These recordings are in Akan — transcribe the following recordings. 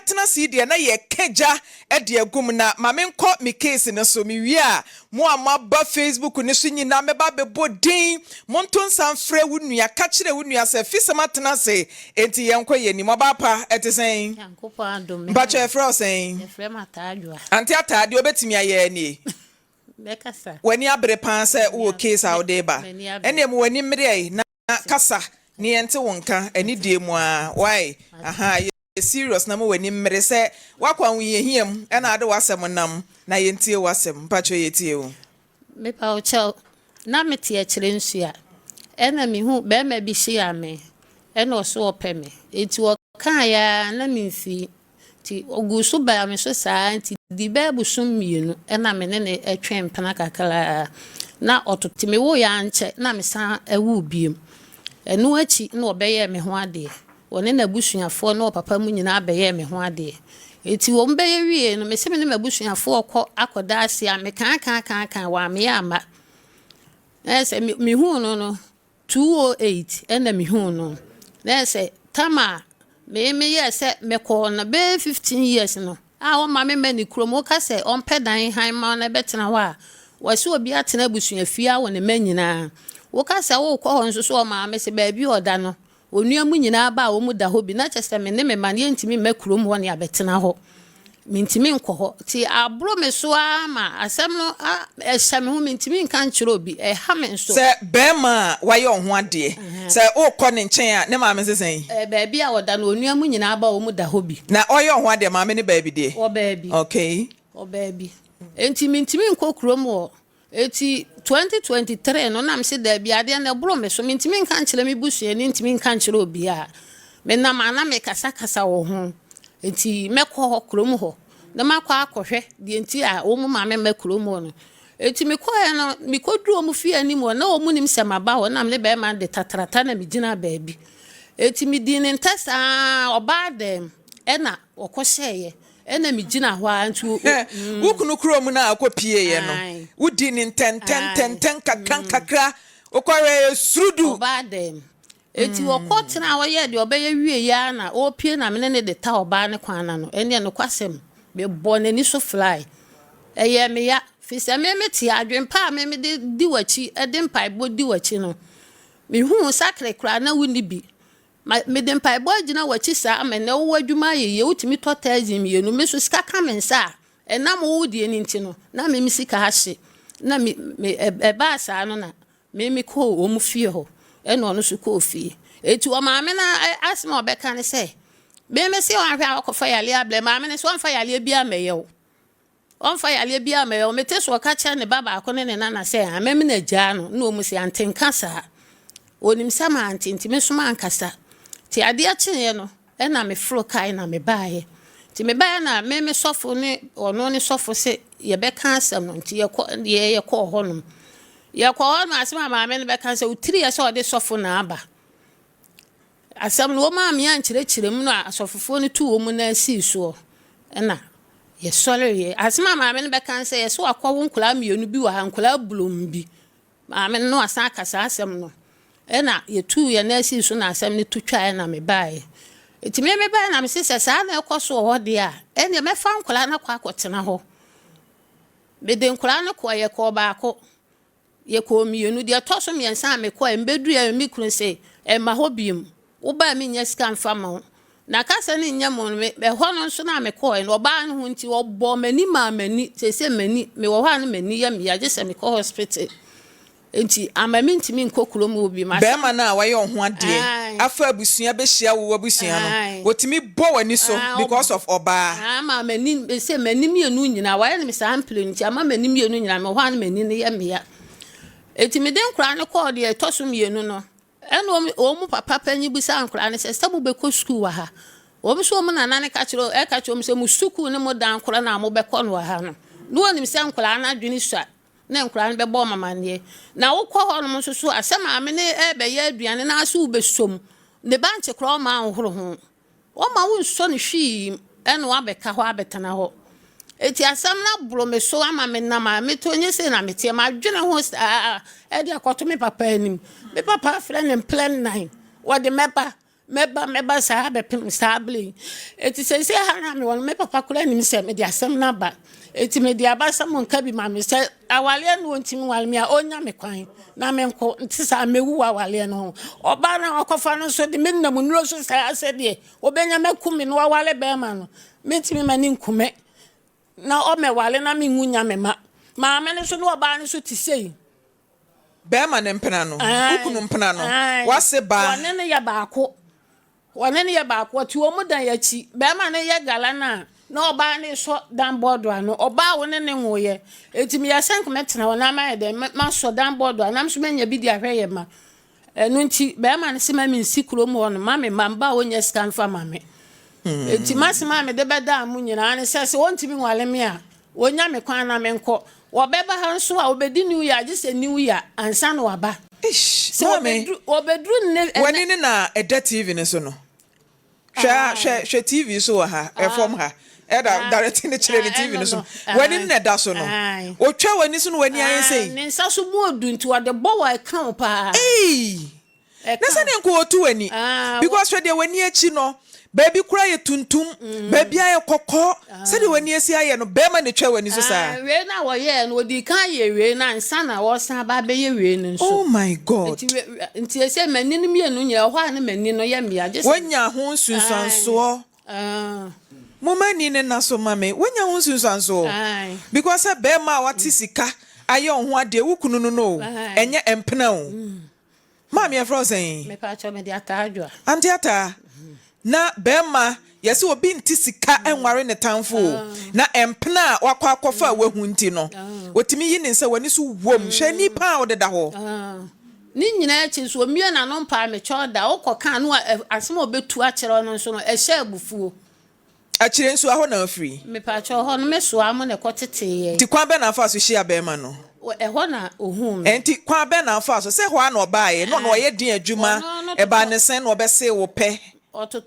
Yɛatena ase yi deɛ na yɛka gya de agu mu na ma menkɔ me case no so. Mewie a, mo a moaba Facebook no so nyinaa mɛba abɛbɔ din. Monto nsa mfrɛ wo nua, ka kyerɛ wo nua sɛ Fisɛm atena ase enti yɛnkɔ yɛn anim. Ɔbaa pa, ɛte sɛn? Nyankopɔn adom, me ho Mpakyɛ yɛ. yɛfrɛ wo sɛn? Yɛfrɛ me Ataa Adwoa. Ante Ataa, deɛ wobɛtumi ayɛ nie. Mɛkasa. W'ani abere paa sɛ M'ani wowɔ ab case a me wode reba. m'ani abere. Ɛnneɛ ma w'ani mmere ɛ na kasa na yɛnte wo nka anidie mu ara. Wai? Mate. Ahaa, yɛ serious na ma w'ani mmere sɛ woakɔ ahohiahia mu ɛna ade w'asɛm nam na yɛntie w'asɛm. Mpakyɛ yɛtie wo. Mepa wo kyɛw, na mete akyire nso a, ɛna mehu barima bi hyia me, ɛna ɔse ɔpɛ me. Enti ɔkaeɛ ara na memfii. Nti ɔguu so baa me so saa ara nti dii bɛyɛ bosom mmienu na me ne no twee mpena kakra na ɔto nti mewoeɛ ankyɛ na mesan woo bio. Ɛno akyi na ɔbɛyɛɛ me ho adeɛ. Ɔne n'abusuafoɔ ne ɔpapa mu nyinaa bɛyɛɛ me ho adeɛ. Nti wɔn bɛyɛ wieeɛ no mese me ne m'abusuafoɔ rekɔ akɔda ase a mekaakaakaaka wammea amma. Na ayɛ sɛ mehuu no no 208 na mehuu no. Na ɛyɛ sɛ tam a me meyɛɛ sɛ mekɔɔ no bɛyɛ 15 years no a ɔmma me mma ne kurom woka sɛ ɔmpɛ dan hann ma no bɛtena hɔ a wɔse obi atena abusua fie awo ne mma nyinaa. Woka sɛ wokɔ hɔ nso so ɔmaa me se baabi a ɔda no Onua mu nyinaa ba a wɔn da hɔ bi na kyerɛ sɛ me ne me mma no yɛntumi mma kurom hɔ ne abɛtena hɔ. Mentumi nkɔ hɔ. Nti aboro me so ara ma asɛm no ɛhyɛ me ho mentumi nka nkyerɛ obi. Ɛha me nso. Sɛ barima a wayɛ wo ho adeɛ, sɛ wokɔ ne nkyɛn a, ne maame nso sɛn? Baabi a ɔda no, onua mu nyinaa ba a wɔn da hɔ bi. Na ɔyɛ wo ho adeɛ, maame no baabi deɛ? Wɔ baabi. Okay. Wɔ baabi. Nti mentumi nkɔ kurom hɔ. Enti 2023 no na mese daabi adeɛ no ɛboro me so mentumi nka nkyerɛ me busuani ntumi nka nkyerɛ obiara menam a na mekasakasa wɔ ho enti mɛkɔ hɔ kurom hɔ na makɔ akɔhwɛ deɛ nti a wɔn maame mma kurom hɔ no enti mekɔɛ no mekɔduru wɔn fie anim hɔ na wɔn nim sɛ maba hɔ na me ne bɛrima de tatrata na megyina baabi enti medii ne ntɛ saa ɔbaa dɛm ɛna ɔkɔhyɛeɛ Ɛna me gyina hɔ ara nti o. Wo kunu kurom no a wokɔ pieeɛ no, wodii no ntɛntɛntɛntɛn nkakra nkakra, wokɔhwɛɛ surudu. Ɔbaa dɛm. Enti ɔkɔ tenaa hɔ yɛɛ deɛ ɔbɛyɛ wieeɛ ara na ɔrepue na me ne no de ta ɔbaa no kwan no ano. Ɛnneɛ nokwasɛm, mebɔɔ n'ani so fly. Ɛyɛɛ me ya, firi sɛ me mete adwene pa a me mede di w'akyi, de mpaebɔ di w'akyi no, mehuu sakre koraa na wonni bi. Ma mede mpaebɔ agyina w'akyi saa ama nnɛ wowɔ adwuma ayɛ yie wotumi tɔ taxi mmienu me nso sika ka me nsa a ɛnam wo deɛ no nti no na me me sika ahye na me me ɛbaa saa no na me me kɔɔ wɔn fie hɔ ɛna ɔno nso kɔɔ fie eti ɔmaame no asɛm a ɔbɛka ne sɛ me me se ɔahwɛ a ɔkɔfa yareɛ abrɛ maame no sɛ ɔmfa yareɛ bi amɛyɛ wo Ɔmfa yareɛ biara mmɛyɛ wo. Mete so ɔka kyerɛ ne ba baako ne ne nana sɛ, Amemene agyaa no. Ɛna wɔn se, Ante nka saa. Ɔnim sɛ mante nti me nso mankasa. Nti adeɛ kyeeɛ no, ɛna meforo kae na mebaeɛ. Nti mebaeɛ na me me sɔfo ne ɔno ne sɔfo se yɛbɛka asɛm no. Nti yɛkɔ yɛ yɛkɔɔ hɔnom. Yɛkɔɔ hɔ no asɛm a maame no bɛka sɛ, wo tiri yɛ sɛ ɔde sɔfo na aba. Asɛm no, wɔmaa me ankyerɛkyerɛ mu na asɔfofoɔ no tuu wɔn nan sii soɔ na yɛsɔreeɛ. Asɛm a maame no bɛka ne sɛ, yɛsɛ wakɔwo nkwadaa mmienu bi wɔ ha, nkwadaa bulom bi. Maame no na wasan aka saa asɛm no. Ɛna yɛtuu yɛn nan sii so na asɛm no to twaeɛ na mebaeɛ. Nti me mebaeɛ na mese sɛ saa na ɛkɔ so wɔ hɔ deɛ a, ɛnneɛ mɛfa nkwadaa no akɔ akɔtena hɔ. Mede nkwadaa no kɔɔ, yɛkɔɔ baako. Yɛkɔɔ mmienu. Deɛ ɛtɔ so mmiɛnsa a mekɔeɛ, mebɛduruiɛ no, me kunu se, Mma hɔ bio. Woba a mennya sika mfa mma wo. Na kasa no nnyɛ mo no, ɛhɔ no nso na mekɔeɛ no, ɔbaa no ho nti, ɔbɔɔ m'ani maa m'ani. Seesei m'ani, mewɔ hɔ a na m'ani yɛ me ya, gye sɛ mekɔ hospital. Enti ama mentumi nkɔ kurom hɔ bio. Barima no a wayɛ wo ho adeɛ afa abusua bɛhyia wo w'abusua no, wɔtumi bɔ w'ani so because of ɔbaa. Ama m'ani, mese m'ani mmienu nyinaa, wayɛ no me saa mprenu nti ama m'ani mmienu nyinaa, mewɔ hɔ a na m'ani no yɛ me ya. Enti mede nkwadaa no kɔɔ deɛ ɛtɔ so mmienu no, ɛna wɔn mu papa panyin bisaa nkwadaa no sɛ, sɛ mobɛkɔ sukuu wɔ ha? Wɔn nso wɔn nana no ka kyerɛ ɛka kyerɛ wɔn sɛ mo sukuu ne mo dan korɔ no a mobɛkɔ no wɔ ha no. Na wɔnim sɛ nkwadaa no adwene sua na nkwadaa no bɛbɔ wɔn amanneɛ. Na wokɔ hɔnom nso so a, sɛ maame no rebɛyɛ aduane na ase wobɛsɔ mu, ne bankye koraa ɔmma nhohoro ho. Ɔmma wonsɔ no hwee na wabɛka hɔ abɛtena hɔ. Enti asɛm no aboro me so ama menam a meto nyɛ sei na meteɛ. Madwene ho saa de akɔto me papa anim. Me papa afrɛ no mprɛ nnan, wɔde mɛba. Mɛba, mɛba saa bɛpem saa berɛ yi. Enti seesei ha no a mewɔ no, me papa koraa nim sɛ mede asɛm no aba. Enti mede aba sɛ monka bi ma me. Sɛ awareɛ no ɔntumi nware me a, ɔnnya me kwan na menkɔ. Nte saa a, mɛwu wɔ awareɛ no ho. Ɔbaa no a wakɔfa no nso de, menam nnuro so saa sɛdeɛ ɔbɛnya me aku me na waware barima no. Mentumi mma no nku me na ɔmmɛware na menwu nnya me mma. Maame no nso ne ɔbaa no nso te sei. Bɛɛma no mpena no, wo kunu mpena no, w'ase baa. Wɔne no yɛ baako. Wɔne no yɛ baako. Wɔte wɔn dan akyi. Bɛɛma no yɛ gala no a, na ɔbaa no resɔ dan bɔɔdo ano. Ɔbaa a wo ne no nwoeɛ. Enti meyɛ sɛ nka mɛtena hɔ na mayɛ dɛn, masɔ dan bɔɔdo ano na me nso manya bi de ahwɛ yɛn mma. Ɛno nti, barima no se ma mensi kurom hɔ no, ma me mma mba a wɔnnya sika mfa mma me. Enti m'asɛm a mede bɛdaa mo nyinaa ne sɛ, sɛ wɔntumi nware me a, wɔnnya me kwan na menkɔ. Wɔbɛba ha nso a, wɔbɛdi New Year, gye sɛ New Year ansa na wɔaba. Eish, Sɛ maame, wɔbɛduru, wɔbɛduru nnɛ, ɛnnɛ. W'ani ne na ɛda TV no so no. Hwɛ ha, hwɛ, hwɛ TV so wɔ ha, ɛfam ha. Ɛda, direct no kyerɛ ne TV no so. W'ani no na ɛda so no. Otwa w'ani so na w'ani ayɛ sei. Ne nsa so mu odu nti ɔde bɔ wɔ ɛka wo paa. Ei! Na sɛdeɛ nka ɔtu w'ani. Because hwɛ deɛ w'ani akyi no, baabi koraa yɛ tuntum, baabi ayɛ kɔkɔɔ. Sɛdeɛ w'ani asi ayɛ no, bɛrima na etwa w'ani so saa. Wei no a wɔyɛɛ no, wɔdii kan yɛɛ wei no ansa na wɔresan aba abɛyɛ wei no nso. Oh my God! Nti, nti ɛsɛ m'ani no mmienu nyinaa, ɛhɔ a na m'ani no yɛ mmea. Gye sɛ. Woanya ho nsunsuansoɔ. Momma ani no nna so mma me. Woanya ho nsunsuansoɔ. Because sɛ bɛrima a wate sika ayɛ wo ho adeɛ, wo kunu no no o, ɛnyɛ mpena o. Maame yɛfrɛ wo sɛn? Mepaakyɛw mede Ataa Adwoa. Ante Ataa, na bɛɛma yɛse obi nte sika nware ne tamfo o, na mpena a wakɔ akɔfa a wahu nti no, otumi yi ne nsa w'ani so wom, hwɛ ani paa a ɔdeda hɔ. Ne nyinaa akyi nso omue n'ano mpaa me kyɛw da, wokɔ ka a na asɛm a obetu akyerɛ wo no nso no ɛhyɛ abufuo. Akyire nso ɛhɔ na wofiri? Mepakyɛw, hɔ no me soa mo na ɛkɔ tetee yɛn. Nti kwan bɛn na wofaa so hyiaa barima no? Ɛhɔ na ohuu me. Nti kwan bɛn na wofaa so? Sɛ ɛhɔ ara na ɔbaeɛ, na ɔno ɔyɛ den adwuma, ɛbaa ne sɛn na ɔbɛsee wo pɛ?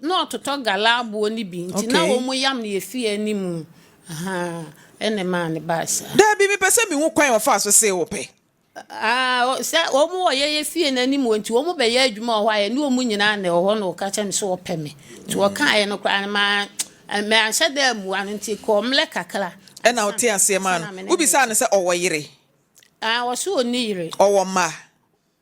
Na ɔtotɔ gala aboɔ no bi, nti na wɔn yam no yɛ fie anim, ahaa, ɛna ɛmaa no baa saa. Daabi, mepɛ sɛ mehu kwan a ɔfaa so see wo pɛ. Ah, sɛ wɔn wɔ yɛyɛ fie no anim hɔ nti, wɔn bɛyɛ adwuma wɔ hɔ a, yɛne wɔn nyinaa na ɛwɔ hɔ na wɔka kyerɛ me sɛ wɔpɛ me. Nti wɔkaeɛ no koraa no, ma manhyɛ da ammua no nti kɔɔ mmerɛ kakra. Ɛna wote aseɛ maa no. Wobisaa no sɛ ɔwɔ yere? Ah, ɔse ɔnni yere. Ɔwɔ mma?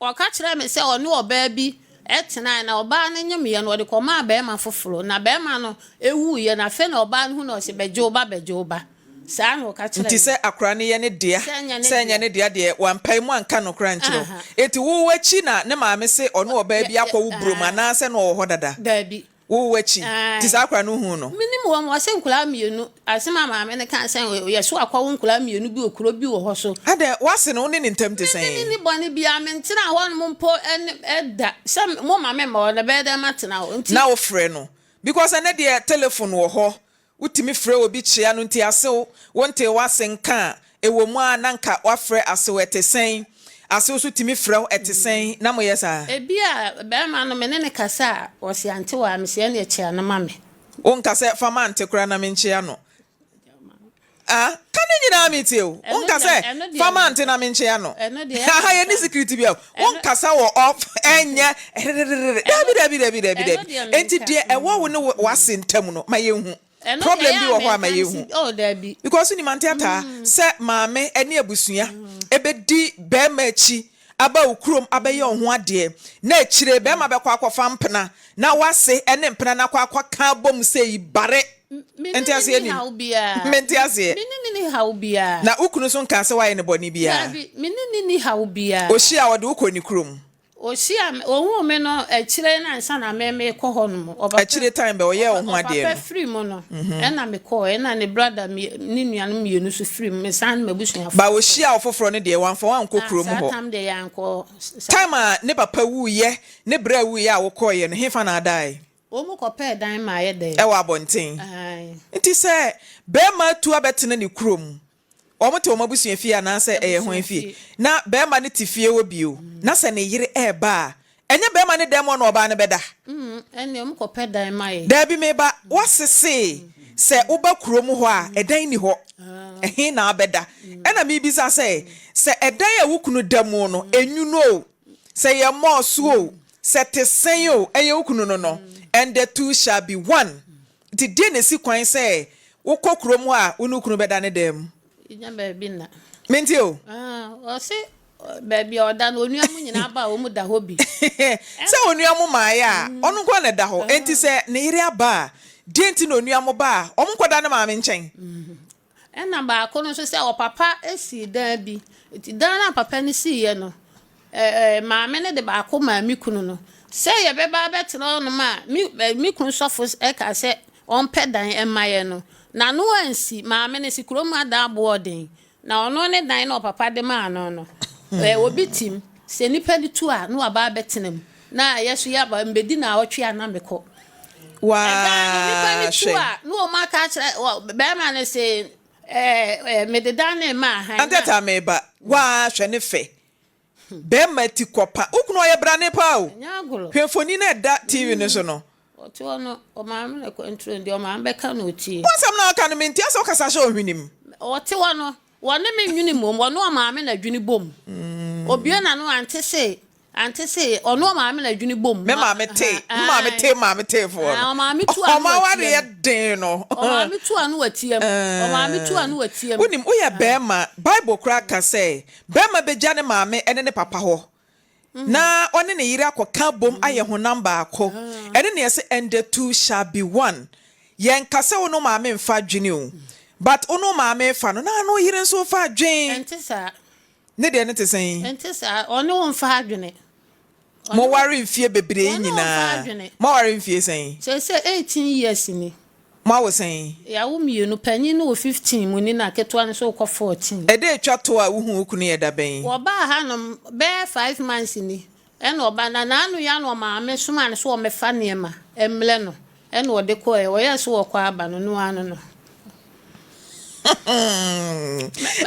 Ɔka kyerɛɛ me sɛ ɔne ɔbaa bi tenae, na ɔbaa no nyemeeɛ no, ɔde kɔmaa barima foforɔ, na barima no wuiɛ, na afei na ɔbaa no hu no, ɔse, Bɛgye wo ba, bɛgye wo ba. Saa na ɔka kyerɛɛ Nti me. sɛ akora no yɛ ne dea, Sɛ ɛnyɛ ne sɛ ɛnyɛ dea. ne dea deɛ, wampae mu anka nokorɛ ankyerɛ wo. Aha. Enti wo akyi na ne maame se ɔne ɔbaa bi Yɛ, yɛ, akɔ wo burom ae. anaasɛ na ɔwɔ hɔ dada? Daabi. Wo w'akyi. Nti saa akora no wohuu no? Menim wɔn, wɔse nkwadaa mmienu. Asem a maame no kaa sɛ yɛso akɔwo nkwadaa mmienu bi wɔ kuro bi wɔ hɔ so. Adɛn, w'ase no wo ne ne ntam te sɛn? Me ne no nni bɔne biara, mentenaa hɔnom mpo ne da. Sɛ moma me mma hɔ no, ɛbɛyɛ dɛn matena hɔ? Nti. Na wofrɛ no? Because ɛnnɛ deɛ telephone wɔ hɔ, Wotumi frɛ obi kyea no nti asew, wontee w'ase nka a, ɛwɔ mu ara na nka woafrɛ asew, ɛte sɛn? Asew nso tumi frɛ wo, ɛte sɛn? Na moyɛ saa? Ebia barima no, me ne no kasa a, ɔse ante wo a, mese ɛneɛ kyea no ma me. Wonka sɛ, fa ma ante koraa na menkyea no. Ah, ka ne nyinaa metie o. Wonka sɛ, fa ma ante na menkyea no. Aha, yɛnni secret biara o. Wonkasa wɔ off, ɛnyɛ rererere. Dabi, dabi, dabi, dabi, dabi. Enti deɛ ɛwɔ wo ne w'ase ntam no, ma yɛnhu. Problem bi wɔ hɔ a ma yɛnhu. Because wonim ante ataa sɛ maame ne abusua ɛbɛdi barima akyi aba wo kurom abɛyɛ wo ho adeɛ na akyire barima bɛkɔ akɔfa mpena na w'ase ne mpena no akɔ akɔka abom sei bare. Me ne Nte no aseɛ nni nim. haw biara. Mente aseɛ. Me ne no nni haw biara. Na wo kunu nso nkaa sɛ woayɛ no bɔne biara? Daabi, me ne no nni haw biara. Ɔhyia a, ɔde wo kɔ ne kurom? Ɔhyia me, ɔhuu me no akyire no ansa na me merekɔ hɔ nom. Ɔpapa, Akyire time bɛ, ɔyɛɛ wo ho adeɛ ɔpapa no? firi mu no, ɛna mekɔɔɛ, ɛna ne brada mmienu, ne nuanom mmienu nso firi mu, mesan ne m'abusuafoɔ Ba kɔɔ. ɔhyiaa wo foforɔ no deɛ, wamfa wo ankɔ Ah, kurom saa hɔ? tam deɛ yɛankɔ, saa. Time a ne papa wuiɛ, ne bra wuiɛ a wokɔeɛ no, hefa na adaeɛ? Wɔn kɔpɛɛ dan maa yɛ dɛn? Ɛwɔ abɔnten. Ae. Nti sɛ barima atu abɛtena ne kurom, wɔn te wɔn abusua fie anaasɛ ɛyɛ hwan fie, na barima no te fie hɔ bio, na sɛ ne yere reba a, ɛnyɛ barima no dan mu hɔ na ɔbaa no bɛda? Mm, ɛnneɛ wɔn kɔpɛ dan ma yɛ. Daabi, me ba, woasese sɛ woba kurom hɔ a, ɛdan nni hɔ. Ɛhe na wobɛda? Ɛna mebisa sɛ, sɛ ɛdan a wo kunu da mu no, enwunu o, sɛ ɛyɛ mɔɔso o, Sɛ te sɛn o, ɛyɛ wo kunu no no, and the two shall be one. Nti deɛ na esi kwan sɛ wokɔ kurom hɔ a wo ne wo kunu bɛda ne dan mu? Nya baabi nna. Mente o. Ah, ɔse baabi a ɔda no, onua mu nyinaa ba a wɔn da hɔ bi. Sɛ onua mo maeɛ a, ɔno nko ara na ɛda hɔ. Enti sɛ ne yere aba a, deɛ nti na onua mo ba a, wɔn nkɔda ne maame nkyɛn? Ɛna baako no nso sɛ ɔpapa sii dan bi. Nti dan no a papa no siiɛ no, maame no de baako maa me kunu no. Sɛ yɛbɛba abɛtena hɔnom a, me me kunu sɔfo kaa sɛ ɔmpɛ dan mma yɛn no, n'ano ansi. Maame no si kurom adan aboɔden, na ɔno ne dan no a ɔpapa de maa no no, obi te mu. Sɛ nnipa no tu a, na waba abɛtena mu, na yɛn nso yɛaba, mebɛdi nnawɔtwe a na mekɔ. Ɛdan no, nnipa no tu a, na wɔaka akyerɛ barima no se, Mede dan no rema ahan. Anteta meba, waa hwɛ ne fɛ. Bɛɛma ti kɔ pa. Wo kunu ɔyɛ brane paa o. Ɛnyɛ agorɔ. Hwɛ mfoni no a ɛda TV no so no. Ɔte hɔ no, ɔmaame na kɔntro deɛ ɔmaame bɛka na ɔtie. Wo asɛm no a woka no mente asɛ wokasa hyɛ ɔhwene mu. Ɔte hɔ no, wɔne me nwene mmom, ɔne ɔmaame na dwene bom. Obue n'ano ante se Ante se ɔno ɔmaame na dwene bom. Me maame te, me maame te maame te foɔ no. Ɔmaame tu ano Ɔmo awareɛ den no. Ɔmaame tu ano watiam. Ɔmaame tu ano watiam. Wonim, woyɛ bɛɛma, Bible koraa ka sɛ, bɛɛma bɛgya ne maame ne ne papa hɔ, na ɔne ne yere akɔka abom ayɛ honam baako. Ɛne nea ɛse, and the two shall be one. Yɛnka sɛ wo ne wo maame mfa adwene o, but wo ne wo maame refa no, na ne wo yere nso refa adwene. Ɛnte saa. Ne deɛ no te sɛn? Ɛnte saa. Ɔne wo mfa adwene. Moware mfie bebree yi Ɔne wo mfa nyinaa, adwene. moaware mfie sɛn? Seesei 18 years ni. Moawo sɛn? Yɛawo mmienu. Panyin no wɔ 15 mu ni na ketewa no nso rekɔ 14. Ɛda a ɛtwa toɔ a wohuu wo kunu yɛ da bɛn? Wɔbaa hanom bɛyɛ five months ni. Ɛna ɔba na n'ano yi ano ɔmaame somaa no sɛ ɔmmɛfa nneɛma mmrɛ no ɛna ɔde kɔeɛ. Ɔyɛɛ sɛ ɔrekɔ aba no, no ara no no.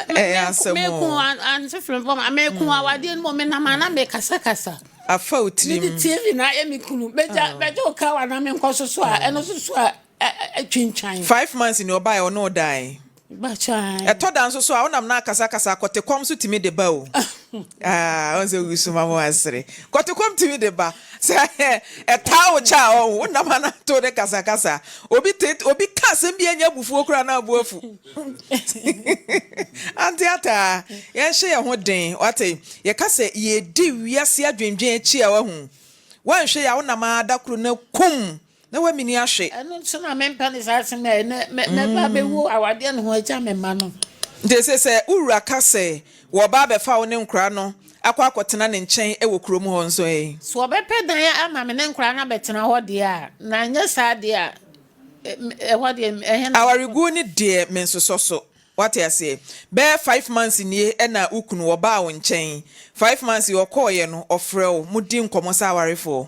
Ɛyɛ asɛm Meko o. ante frempɔ ma meko awadeɛ no mu menam a na mekasakasa. Afa wo tirim. Mede TV na ayɛ me kunu. Bɛgya bɛgye wo kaa wa na menkɔ soso a ɛno soso a twintwan. 5 months ni ɔbaeɛ ɔne wo dae. Bakyan. Ɛtɔ da nso so a wonam na akasakasa kɔtekɔm nso tumi de ba o. Ah, ɔn sɛ wusu ma mo asere. Kɔtekɔm tumi de ba. Sɛ ɛtaa wo kyɛ a ɔho wonam anato ne kasakasa. Obi te obi ka asɛm bi anya abufuo koraa na abu afu. Ante ataa, yɛnhyɛ yɛn ho den. Wate, yɛka sɛ yɛdi wiase adwendwen akyi a wahu. Woanhwɛ yɛ a wonam ara da koro na kum na woamini ahwe. Ɛno nso na mempɛ ne saa asɛm a ɛnɛ mɛba abɛwu awadeɛ ne ho agya me mma no. Nti ɛsɛ sɛ wo wura ka sɛ wɔreba abɛfa wo ne nkwadaa no akɔ akɔtena ne nkyɛn wɔ kurom hɔ nso ɛ? Sɛ wɔbɛpɛ dan ama me ne nkwadaa no abɛtena hɔ deɛ a, na anyɛ saa deɛ a, ɛhɔ deɛ ɛhe na mɛkɔ? Awareguo no deɛ mensosɔ so. Wate aseɛ? Bɛyɛ 5 months nie ɛna wo kunu ɔbaa wo nkyɛn. 5 months yi ɔkɔɔeɛ no, ɔfrɛ wo, modi nkɔmmɔ sɛ awarefoɔ?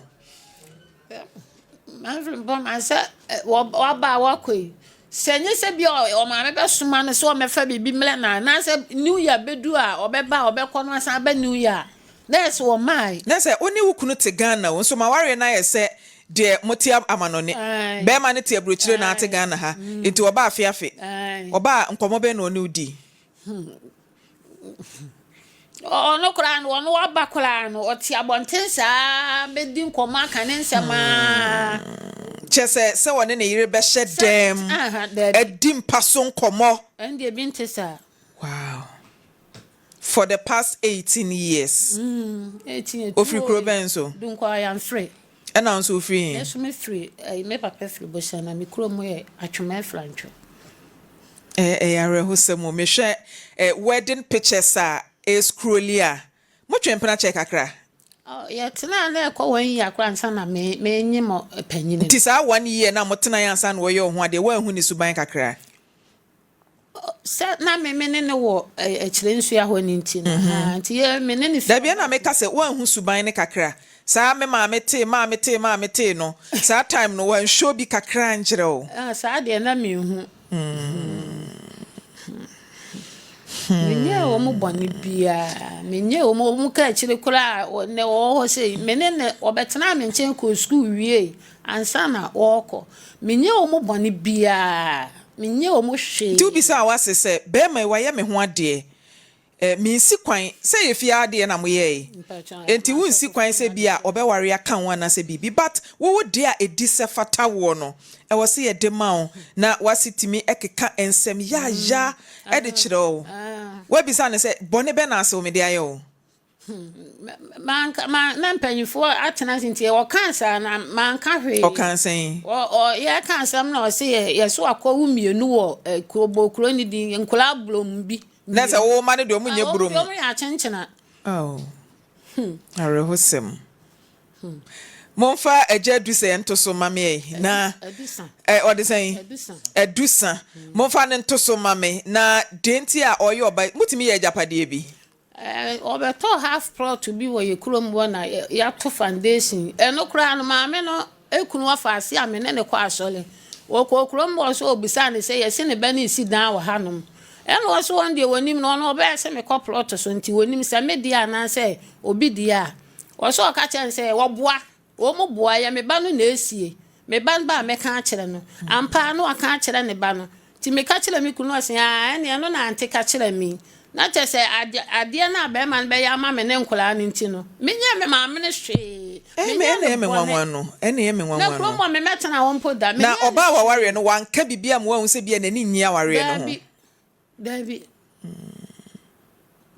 Manfiri ma sɛ waba a wakɔ yi, sɛ nyɛ sɛ bi a ɔmaame bɛsoma no sɛ ɔmmɛfa biribi mmrɛ no anaasɛ New Year bɛdu a ɔbɛba a ɔbɛkɔ no asan aba New Year a, na ɛyɛ sɛ ɔmmae. Na sɛ wo ne wo kunu te Ghana o, nso ma awareɛ no ayɛ sɛ deɛ mote amanɔne. Barima no te aburokyire na ate Ghana ha, nti ɔba afe afe. Ɔba a, nkɔmmɔ bɛn na ɔne wo di? Ɔno koraa no, ɔno waba koraa no, ɔte abɔnten saa bɛdi nkɔmmɔ aka ne nsɛm aa. Kyerɛ sɛ, sɛ ɔne ne yere bɛhyɛ dan mu adi mpa so nkɔmmɔ. Ɛnde ebi nte saa. Wow. For the past 18 years. 18 years. Ofiri kuro bɛn so? Dunkwa Ayamfre. Ɛna nso ofiri he? Me nso mefiri, ɛyi, me papa firi Bohyɛn na me kuro mu yɛ Atwoma Afrantwo. Ɛyɛ awerɛhosɛm o. Mehwɛ wedding pictures a ɛrescrolli a, motwe mpena kyɛ kakra. Oh, yɛtenaa na ɛkɔ one year koraa ansa na me menyem panyin no. Nti saa one year no a motenaeɛ ansa na wɔyɛ wo ho adeɛ, woanhu ne suban kakra? Sɛ na me me ne no wɔ akyire nsua hɔ no nti no, ahaa, nti yɛ me ne no fi. Dabi, ɛna meka sɛ woanhu suban no kakra. Saa me maame tee, maame tee, maame tee no, saa time no wanshow bi kakra ankyerɛ wo? Ah, saa deɛ na menhu. Menyɛɛ wɔn bɔne biara. Menyɛɛ wɔn, wɔn ka akyire koraa a, nnɛ wɔwɔ hɔ sei. Me ne no, wɔbɛtenaa me nkyɛn kɔɔ sukuu wiei ansa na wɔrekɔ. Menyɛɛ wɔn bɔne biara. Menyɛɛ wɔn Nti hwee. wobisaa w'ase sɛ, Barima yi wayɛ me ho adeɛ? Eh, mensi kwan sɛ yɛ fie adeɛ na moyɛe. Enti wonsi kwan sɛ bi a ɔbɛware aka wo anaasɛ biribi but wo wo deɛ a ɛdi sɛ fata woɔ no ɛwɔ sɛ yɛde ma wo na w'ase tumi keka nsɛm yaaya de kyerɛ wo. Woabisa no sɛ bɔne bɛn na ase wo mede ayɛ wo? Manka, ma, na mpanyinfoɔ atena ase nti ɔkaa saa na manka hwee. Ɔkaa sɛn? Ɔ, ɔ, yɛka asɛm na ɔse yɛ, yɛso akɔwo mmienu wɔ eh, kuro, bɔ kuro ne din, nkwadaa burom bi. Na sɛ wo ma no deɛ ɔmo nyɛ burom. Ɔmo yɛ akyenkyena. Oh, awerɛhosɛm. Momfa agya Adusɛ nto so ma me ɛ, na ɛ, ɔde sɛn? Adusa. Momfa no nto so ma me, na deɛ nti a ɔyɛ ɔba, motumi yɛ agyapadeɛ bi? Wɔbɛtɔɔ half plot bi wɔ yɛ kurom hɔ na yɛato foundation. Ɛno koraa no, maame no kunu ɔfa ase a me ne no kɔ asɔre. Wɔkɔɔ kurom hɔ nso wɔbisaa no sɛ yɛse ne ba no resi dan wɔ hanom. Ɛna ɔse wɔn deɛ wɔnim no, ɔno ɔbɛyɛ sɛ mekɔ plot so nti wɔnim sɛ me deɛ anaasɛ obi deɛ a. Ɔse ɔka kyerɛ no sɛ wɔboa. Wɔn boa, ɛyɛ me ba no na ɛresie. Me ba no ba a mɛka akyerɛ no. Ampa ara na waka akyerɛ ne ba no. Nti meka kyerɛɛ me kunu na ɔse aa ɛneɛ ɛno na ante ka kyerɛɛ me yi. Na kyerɛ sɛ ade adeɛ no a barima no bɛyɛ ama me ne nkwadaa no nti no, menyɛɛ me maame no hwee. Ɛna Menyɛɛ ɛna no ɛyɛ me bɔne. nwanwa no. Ɛna ɛyɛ me Na nwanwa kurom no. hɔ memmɛtena hɔ mpo da. Na Menyɛɛ no ɔbaa a hwee. wawareɛ no, wanka biribi amma woahu sɛ ebia n'ani nnye awareɛ no ho? Daabi. Dabi.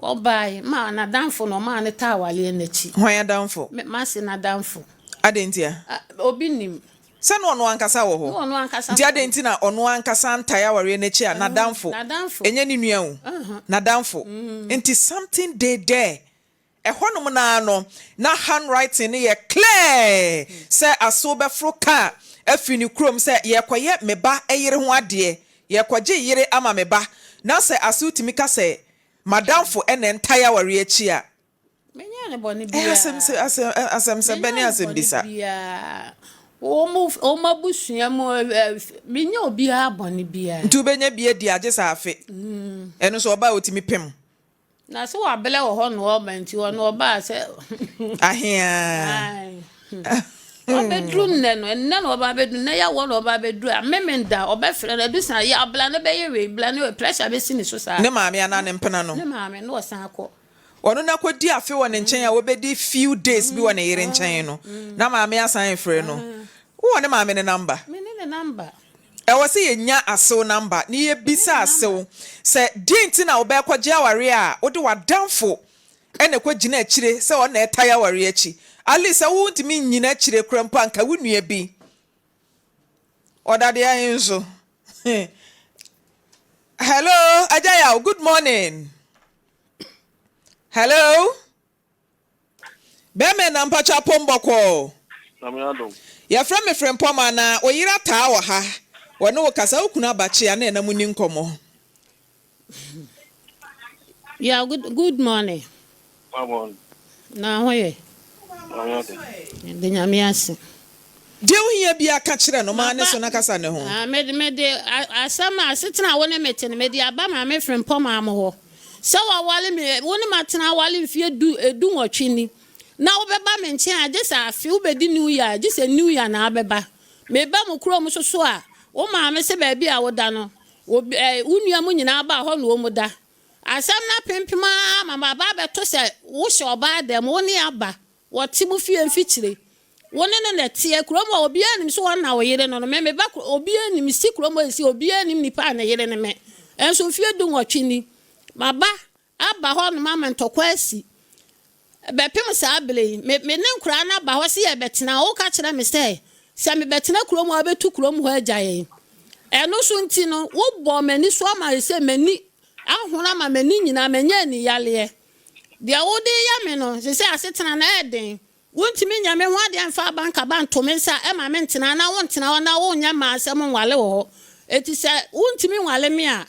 Ɔbae maa n'adamfo na ɔmaa no taa awareɛ no akyi. Hwan adamfo? Me, m'ase n'adamfo. Adɛn ntia? Ah, obi nim. Sɛ na ɔno ankasa wɔ hɔ. Na ɔno ankasa Nti wɔ adɛn hɔ. nti na ɔno ankasa antae awareɛ no akyi a n'adamfo, N'adamfo. ɛnyɛ ne nua o, n'adamfo. Nti something dey there. Ɛhɔnom no ara no, na handwriting no yɛ clear sɛ asew bɛforo kaa afiri ne kurom sɛ yɛrekɔyɛ me ba yere ho adeɛ, yɛrekɔgye yere ama me ba. Na sɛ asew tumi ka sɛ m'adamfo na ɛntae awareɛ akyi a, Menyɛɛ no bɔne ɛyɛ asɛm biara. asɛm asɛm sɛ bɛ ne Menyɛɛ no asɛm bɔne bisa. biara. Wɔn wɔn abusua mu ɛ menyɛ obiara bɔne biara. Nti wobɛnya bi adi agye sɛ afe. Ɛno nso ɔbaa a ɔtumi pem. Na sɛ wabrɛ wɔ hɔ na ɔreba nti ɔno ɔbaa sɛ. Aheaa. Ae. Ɔbɛduru nnɛ no, nnɛ na ɔba abɛduru, nnɛ yɛ awɔ na ɔba abɛduru a, Memenda ɔbɛfrɛ no, Adusa, yɛ bla no bɛyɛ wei, bla no wei, pressure bɛsi ne so saa. Ne maame anaa ne mpena no? Ne maame, na ɔsan kɔ. Ɔno na kɔdi afe wɔ ne nkyɛn a wɔbɛdi few days bi wɔ ne yere nkyɛn no, na maame asan refrɛ no. Wowɔ ne maame no number? Menni ne number. Ɛwɔ sɛ yɛnya asew number na yɛbisa asew sɛ deɛn nti na wobɛkɔgye awareɛ a wode w'adamfo na ɛkɔgyina akyire sɛ ɔno na ɛtae awareɛ akyi. At least sɛ wontumi nnyina akyire koraa mpo a nka wo nua bi. Ɔda deɛ ahe nso. Hello, Agya Yaw, good morning. Hello. Bɛɛma na mpakyɛ apom bɔkɔɔ. Nyame adom. Yɛfrɛ me Frempɔma anaa wo yere ataa wɔ ha wɔne wo kasa wo kunu aba kyea na ɛna mo ni nkɔmɔ. Yeah, good, good morning. Good morning. Na ho yɛ. Nyame adom. Yɛda Nyame ase. Deɛ wohia biara ka kyerɛ no, ma ne so na kasa ne ho. Ah, mede, mede asɛm a asetena a wo ne me te no, mede aba Maame Frimpong mo hɔ. Sɛ waware me, wo ne matena aware mfeɛ du, edu nwɔtwe ni, na wobɛba me nkyɛn a, gye sɛ afe, wobɛdi New Year a, gye sɛ New Year na abɛba. Meba mo kurom nso so a, wo maame se baabi a woda no, obi, eh, wo nua mo nyinaa ba a, hɔ na wɔn da. Asɛm no apempem ara ma maba abɛto sɛ wohyɛ ɔbaa dɛm, wo ne aba, Wɔte mo fie mfikyire. Wo ne no na ɛteɛ. Kurom hɔ, obiara nim sɛ wɔn na wo yere no no. Me, meba kuro, obiara nnim. Mesi kurom hɔ seesei, obiara nnim nipa a ne yere ne me. Nso mfeɛ dunwɔtwe ni, maba aba hɔnom ama ntɔkwa asi. Bɛpem saa berɛ yi, me, me ne nkwadaa no aba hɔ sɛ yɛrebɛtena hɔ. Woka kyerɛ me sɛ, sɛ mebɛtena kurom hɔ a, wobɛtu kurom hɔ agya yɛn. Ɛno so nti no, wobɔɔ m'ani so ama seesei m'ani ahono ama m'ani nyinaa, manya aniyareɛ. Deɛ wode reyɛ me no, seesei asetena no ɛyɛ den. Wontumi nyɛ me ho adeɛ mfa aba nkaba nto me nsa mma mentena na wontena hɔ na wonyɛ mmaa sɛ monwale wɔ hɔ. Enti sɛ wontumi nwale me a,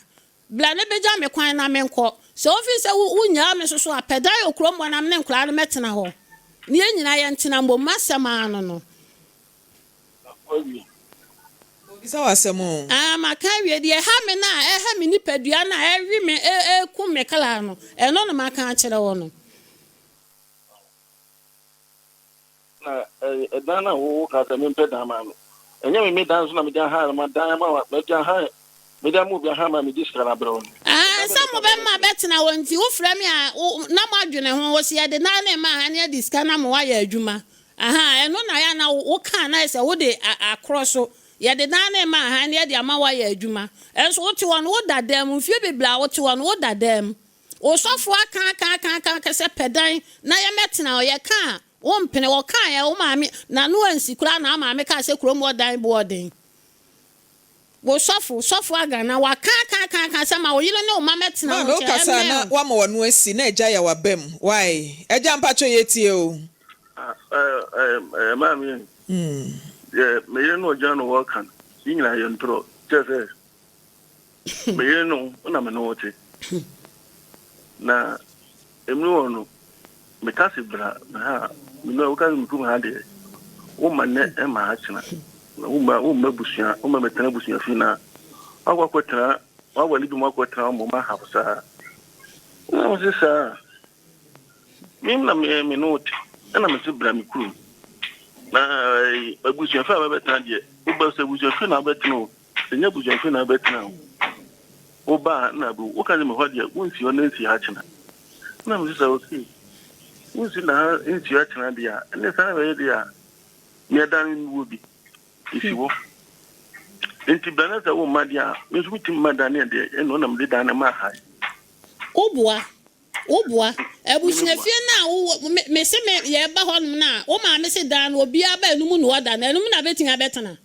bra na bɛgya me kwan na menkɔ. Sɛ wofiri sɛ wonnyaa me nso so a, pɛ dan wɔ kurom hɔ na me ne nkwadaa no mmɛtena hɔ, na yɛn nyinaa yɛntena mmom. M'asɛm ara no no. Wawie. Ɔbisa wo asɛm o. Ah, maka awie. Deɛ ɛha me no a ɛha me nipadua no a ɛwe me, ɛkum me kra no, ɛno na maka akyerɛ wo no. Na ɛdan no a wo ka sɛ mempɛ dan maa no, ɛnyɛ me me dan nso na mede ahan no, madan ama wo, mede ahan, mede ama obi ahan ma mede sika no abrɛ wo no. Ah, Ɛɛ sɛ mobɛma bɛtena hɔ nti wofrɛ me a wo na moadwene ho wo se yɛde nan ne mma ha ne adi sika na mo ayɛ adwuma ahaa ɛno na yɛ a na woka na ayɛ sɛ wode akorɔ so yɛde nan ne mma ha ne adi ama woayɛ adwuma ɛnso wote hɔ no woda dan mu mfie bebree a wote hɔ no woda dan mu wo sɔfo aka aka aka aka aka sɛ pɛ dan na yɛmɛtena hɔ yɛka a wompene wɔkaeɛ wo maame n'ano ansi koraa na wo maame kaa sɛ kurom hɔ dan boɔ den. Wo sɔfo, sɔfo Agana, waka aka aka aka sɛ ma wo yere ne wo mma mmɛtena Maame wo wo nkyɛn, kasa a ɛmmɛn na wo. wama wano asi na agya yaw aba mu why agya mpakyɛw yɛtie o. Ah, eh, eh, eh, maame, deɛ me yere no ɔgyina no hɔ ka no, ne nyinaa yɛ ntorɔ. Kyerɛ sɛ, me yere no, wo na me ne wo te. Na Emi wɔ no, meka se bra me ha a, me nua woka se me kurom ha deɛ, womma nnɛ mma ha kyena. Na womma womma abusua, womma mɛtena abusua fi na wakɔ akɔtena, wawale bi mu akɔtena wɔn ma ha saa. Na mo se saa, me na me me ne wo te, ɛna me se bra me kurom. Na abusua fi a bɛbɛtena deɛ, woba sɛ abusua fi na wobɛtena o. Ɛnyɛ abusuafie na wobɛtena o. Woba a na abu. Woka sɛ me hɔ deɛ wonsi hɔ na nsi ha kyena. Na mese sɛ okay. Wonsi na ha nsi ha kyena deɛ a, ɛnneɛ saa na ɛbɛyɛ deɛ a, me ɛdan no mewɔ bi. Ɛsi hɔ. Nti bra na sɛ womma deɛ a, me nso metumi ma dan ne deɛ ɛno na mede dan no maa ha. Woboa. Woboa. Abusuafie no a wowɔ, me, mese me, yɛba hɔnom no a, wo maame se dan no obiara ba ɛno mu na ɔda no, ɛno mu na bɛtumi abɛtena.